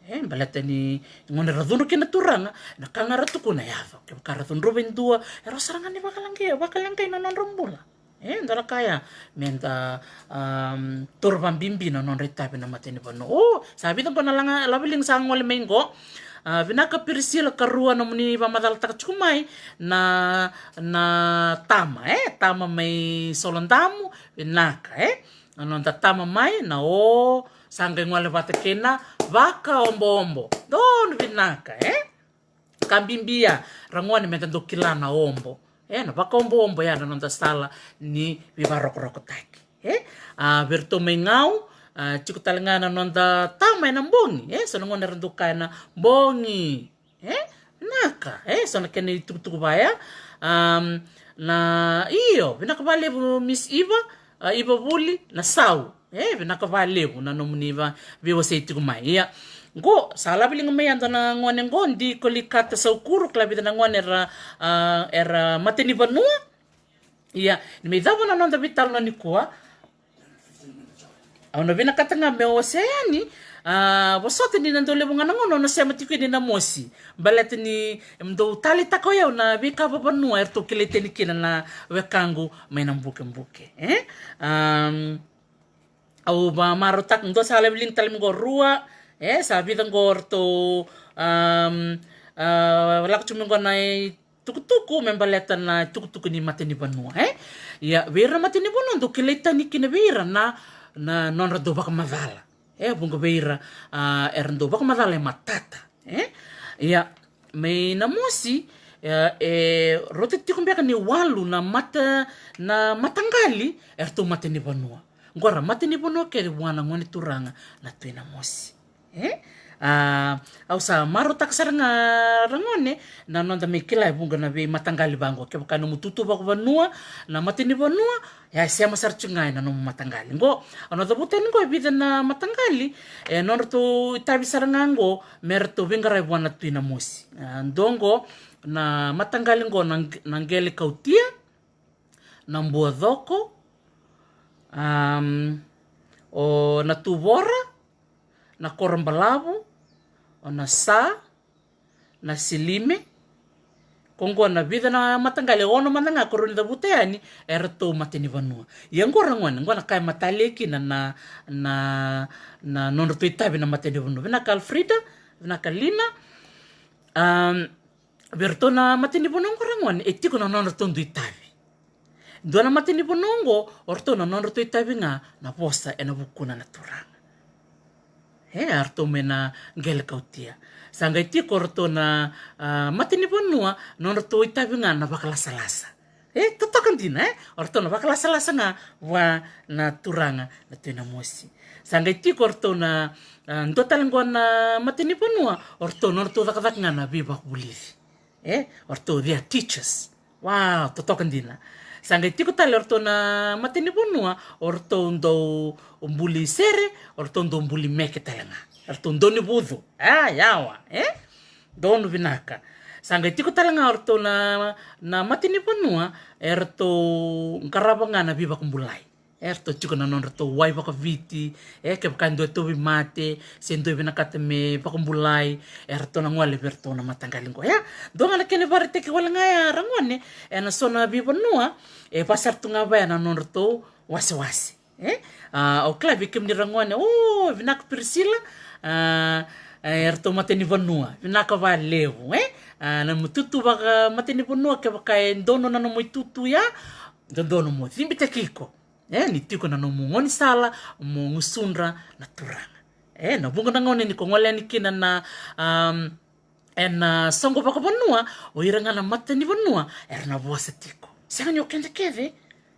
e? Baleta ni gauna era cudru kina na turaga, na ka ga era tukuna, e yaco. Kevaka era cudruva e dua, era sara ga ni vakaleqai, vakaleqai na nodra bula. E, dua na ka ya, meda, am, taura vakabibi na nodra itavi na matanivanua. O, sa vica qo na laga, laveliga sa gole mai qo. A, vinaka Pirisila Karua, nomuni vakamacalataka tiko mai na, na tama, e, tama mai Solodamu, vinaka, e. Na noda tama mai, na o, sa qai gole vata kei na vakaoboobo. Donu vinaka, e. Ka bibi ya, ragone, meda dau kila na obo. E, na vakaoboobo ya na noda sala ni veivakarokorokotaki. E, a, vei iratou mai Gau, a, tiko tale ga na noda tama ena bogi. E, so na gauna era dau kaya na bogi. E, naka, e, so na kena itukutuku vaya. Am, na, io, vinaka vakalevu Miss Iva, a, Iva Vuli, na sau. E, vinaka vakalevu na nomuni va-, veiwasei tiko mai. Ia, qo, sa laveliga mai e dua na gone qo, Di Kolikata Saukuru, kila vica na gone era, a, era matanivanua. Ia, ni mai cava na noda veitalanoa nikua. Au na vinakata ga meu wasea yani, a, vosota ni na dau levu ga na gauna au na sema tiko yani na mosi. Baleta ni, em, dau taleitaka o yau na veika vavanua eratou kilai tani kina na wekaqu mai na bukebuke. E? Am, Au vakamarautaka, dua sa laveliga tale mai qo, rua, e, sa vica qo ratou, am, a, lako tu mai qo na itukutuku me baleta na itukutuku ni matanivanua, e? Ia, vei ira na matanivanua dau kilai tani kina vei ira na, na nodra dau vakamacala. E, vuqa vei ira, a, era dau vakamacala e matata. E? Ia, mai na mosi, e, e rauta tiko beka ni walu na mata, na mataqali eratou matanivanua. Qo ra matanivanua kece vua na gone turaga na Tui Namosi. E? A, au sa marautaka sara ga ragone na noda mai kila e vuqa na veimataqali vaqo. Kevaka nomu tutu vakavanua na matanivanua, ia, e sema sara tiko ga ena nomu mataqali. Qo, au na cavuta yani qo e vica na mataqali, e nodratou itavi sara ga qo, me ratou veiqaravi vua na Tui Namosi. A, dua qo, na mataqali qo na, na Qele Kautia, na Buacoko, am, o na Tuvora, na Korobalavu, o na Sa, na Silime, Ko qo na vica na mataqali, ono mada ga ko rawa ni cavuta yani, eratou matanivanua. Ia qo ra gone, qo na ka e matalia kina na, na, na nodratou itavi na matanivanua. Vinaka Alfrida, vinaka Lina. Am, vei ratou na matanivanua qo ra gone, e tiko na nodratou dui itavi. Dua na matanivanua qo, o ratou na nodratou itavi ga na vosa ena vukuna na turaga. E, a ratou mai na qele kautia. Sa qai tiko o ratou na, a, matanivanua, nodratou itavi ga na vakalasalasa. E, totoka dina, e? O ratou na vakalasalasa ga vua na turaga na Tui Namosi. Sa qai tiko o ratou na, a, dua tale qo na matanivanua, o ratou nodratou cakacaka ga na veivakavulici. E, o ratou they are teachers. Wow, totoka dina. Sa qai tiko tale o ratou na matanivanua, o ratou dau buli sere, o ratou dau buli meke tale ga. O ratou dau ni vucu. A, yawa, e? Donu vinaka. Sa qai tiko tale ga o ratou na, na matanivanua, e ratou qarava ga na veivakabulai. E ratou tiko na nodratou wai vakaviti, e kevaka e dua e tauvimate, se dua e vinakata me vakabulai, e ratou na gole vei ratou na mataqali qo. Ia, dua ga na kena ivakaraitaki wale ga ya ra gone, ena so na veivanua, e vaka sara tu ga vaya na nodratou wasewase. E? A, au kila vei kemuni ra gone, o, vinaka Priscilla, a, e ratou matanivanua, vinaka vakalevu, e? A, na mututu vaka matanivanua, kevaka e donu na nomu itutu ya, dodonu mo cibitaki iko. E, ni tiko na nomu gaunisala, mo gusudra na turaga. E, na vuqa na gauna ni ko gole yani kina na, am, ena soqo vakavanua, o ira ga na matanivanua era na vosa tiko. Sega ni o keda kece.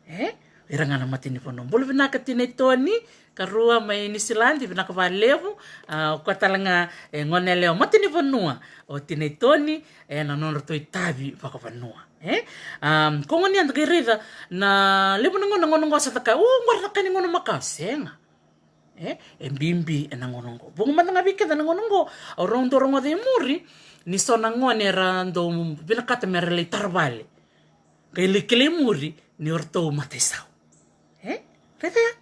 E, o ira ga na matanivanua. Bula vinaka Tinai Toni, karua mai Niusiladi, vinaka vakalevu. A, o koya tale ga, e, gone yalewa matanivanua o Tinai Toni, e, na nodratou itavi vakavanua. E? Am, ko gone ya da qai raica na levu na gauna, gauna qo sa da kaya, o, qori na ka ni gauna makawa, sega. E? E bibi ena gauna qo. Vuqa mada ga vei keda na gauna qo, au rau dau rogoca i muri, ni so na gone era dau vinakata mera lai tara vale. Qai lai kilai muri, ni o ratou mataisau. E? Raica ya.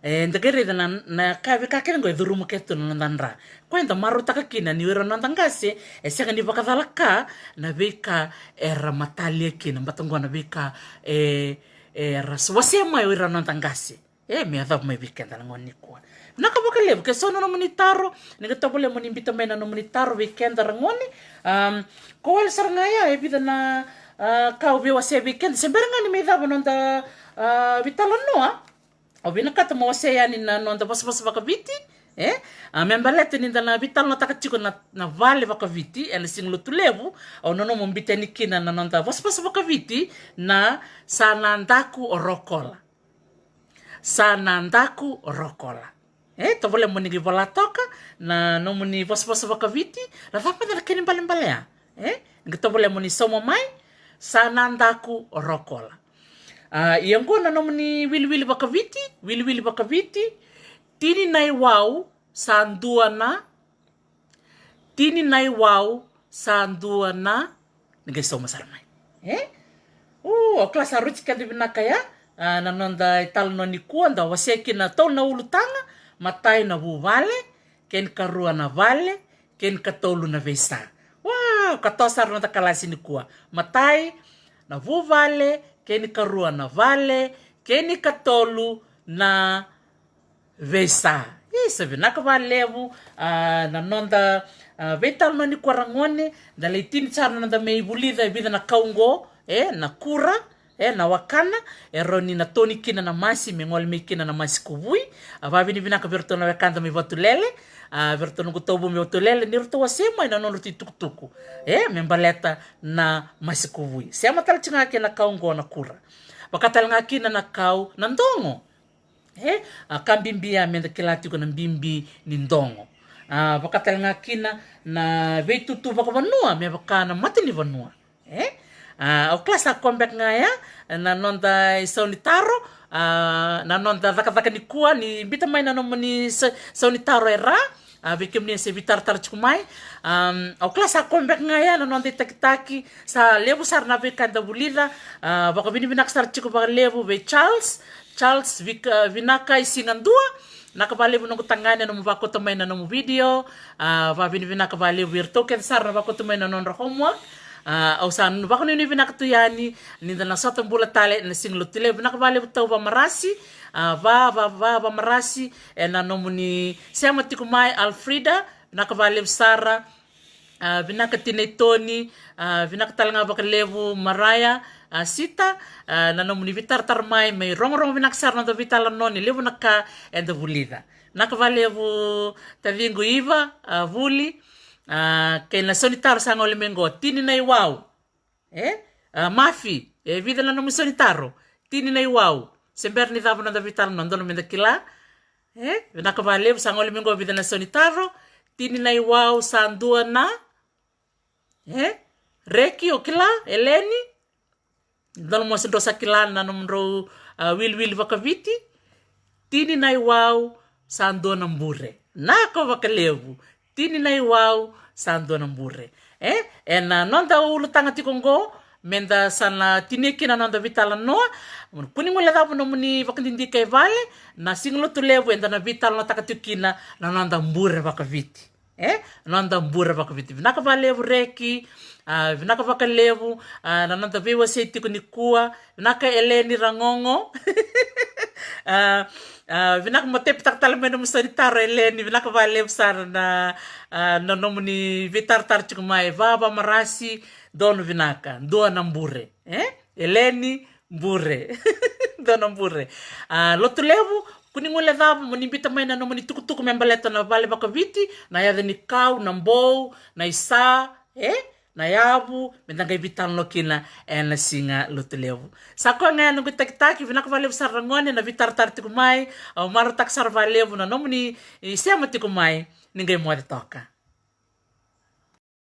E, da qai raica na, na ka, veika kece qo e curuma kece tu na noda dra. Koya eda marautaka kina ni o ira na noda qase, e sega ni vakacala ka na veika era matalia kina, baleta qo na veika, e, era wasea mai o ira na noda qase. E, me yacova mai vei keda na gauna nikua. Vinaka vakalevu, ke so na nomuni taro, ni qai tovolea mo ni biuta mai na nomuni taro vei keda ra gone. Am, ko wale sara ga ya, e vica na, a, ka au via wasea vei keda. Se bera ga ni mai cava noda, a, veitalanoa. Au vinakata mo wasea yani na noda vosavosa vakaviti, e? A, me baleta ni da na veitalanoataka tiko na, na vale vakaviti, ena Siga Lotulevu, au nanuma mo biuta yani kina na noda vosavosa vakaviti, na sa na daku o Rokola. Sa na daku o Rokola. E, tovolea mo ni qai vola toka na nomuni vosavosa vakaviti, na cava mada na kena ibalebale ya. E, qai tovolea mo ni sauma mai, sa na daku o Rokola. A, ia qo na nomuni wiliwili vakaviti, wiliwili vakaviti, tini na iwau sa dua na, tini na iwau sa dua na, ni qai sauma sara mai. E? O, au kila sa rauti keda vinaka ya, a, na noda italanoa nikua, da wasea kina na tolu na ulutaga, matai na vuvale, kei na karua na vale, kei na katolu na veisa. Wow, katoa sara noda kalasi nikua. Matai na vuvale, kei na karua na vale, kei na katolu na veisa. Isa, vinaka vakalevu, a, na noda, a, veitalanoa nikua ra gone, da lai tini sara na noda mai vulica e vica na kau qo, e, na kura, e, na wakana, e rawa ni na toni kina na masi, me gole mai kina na masi ko vui. A, vakavinavinaka vei iratou na wekada mai Vatulele, a, vei iratou noqu tauvu mai Vatulele, ni ratou wasea mai na nodratou itukutuku. E, me baleta na masi ko vui. Sema tale tiko ga kina na kau qo na kura. Vaka tale ga kina na kau na dogo. E, a, ka bibi ya me da kila tiko na bibi ni dogo. A, vaka tale ga kina na veitutu vakavanua me vaka na matanivanua. E? A, au kila sa koya beka ga ya na noda isau ni taro, a, na noda cakacaka nikua, ni biuta mai na nomuni sa-, isau ni taro e ra, a, vei kemuni e se veitaratara tiko mai. Am, au kila sa koya beka ga ya na noda itakitaki, sa levu sara na veika eda vulica, a, vakavinavinaka sara tiko vakalevu vei Charles, Charles Vik-, a, Vinaka i Sigadua, vinaka vakalevu noqu tagane na nomu vakauta mai na nomu video, a, vakavinavinaka vakalevu vei iratou kece sara na vakauta mai na nodra homework, A, au sa vakananumi vinaka tu yani ni da na sota bula tale ena siga Lotulevu. Vinaka vakalevu Tau Vamarasi, a, va, va, va, Vamarasi, ena nomuni sema tiko mai. Alfreda, vinaka vakalevu sara. A, vinaka Tinai Toni, a, vinaka tale ga vakalevu Maraya, a, Sita, a, na nomuni veitaratara mai, mai rogorogo vinaka sara na noda veitalanoa ni levu na ka eda vulica. Vinaka vakalevu taciqu Iva, a, Vuli, a, kei na sau ni taro sa gole mai qo, tini na iwau. E? A, Mafi, e vica na nomu sau ni taro? Tini na iwau. Se bera ni cava na noda veitalanoa, donu meda kila. E? Vinaka vakalevu, sa gole mai qo, vica na sau ni taro? Tini na iwau sa dua na. E? Reki, o kila, Eleni? Donu mo se drau sa kila na nomudrau, a, wiliwili vakaviti. Tini na iwau sa dua na bure. Vinaka vakalevu. Tini na iwau sa dua na bure. E? Ena noda ulutaga tiko qo, meda sa na tinia kina na noda veitalanoa. Kua ni guilecavi nomuni vakadidike e vale, na siga Lotulevu eda na veitalanoataka tiko kina na noda bure vakaviti. E? Noda bure vakaviti. Vinaka vakalevu Reki, a, vinaka vakalevu, a, na noda veiwasei tiko nikua. Vinaka Eleni Ragogo. A, a, vinaka, mo tepitaka tale mai nomu sau ni taro Eleni, vinaka vakalevu sara na, a, na nomuni veitaratara tiko mai. Va, Vamarasi, donu vinaka, dua na bure. E? Eleni, bure. Dua na bure. A, Lotulevu, kua ni guilecavi, mo ni biuta mai na nomuni tukutuku me baleta na vale vakaviti, na yaca ni kau, na bou, na isa, e? Na yavu, meda qai veitalanoa kina ena siga Lotulevu. Sa koya ga ya noqu itakitaki, vinaka vakalevu sara na gone na veitaratara tiko mai, au marautaka sara vakalevu na nomuni, e, sema tiko mai, ni qai moce toka.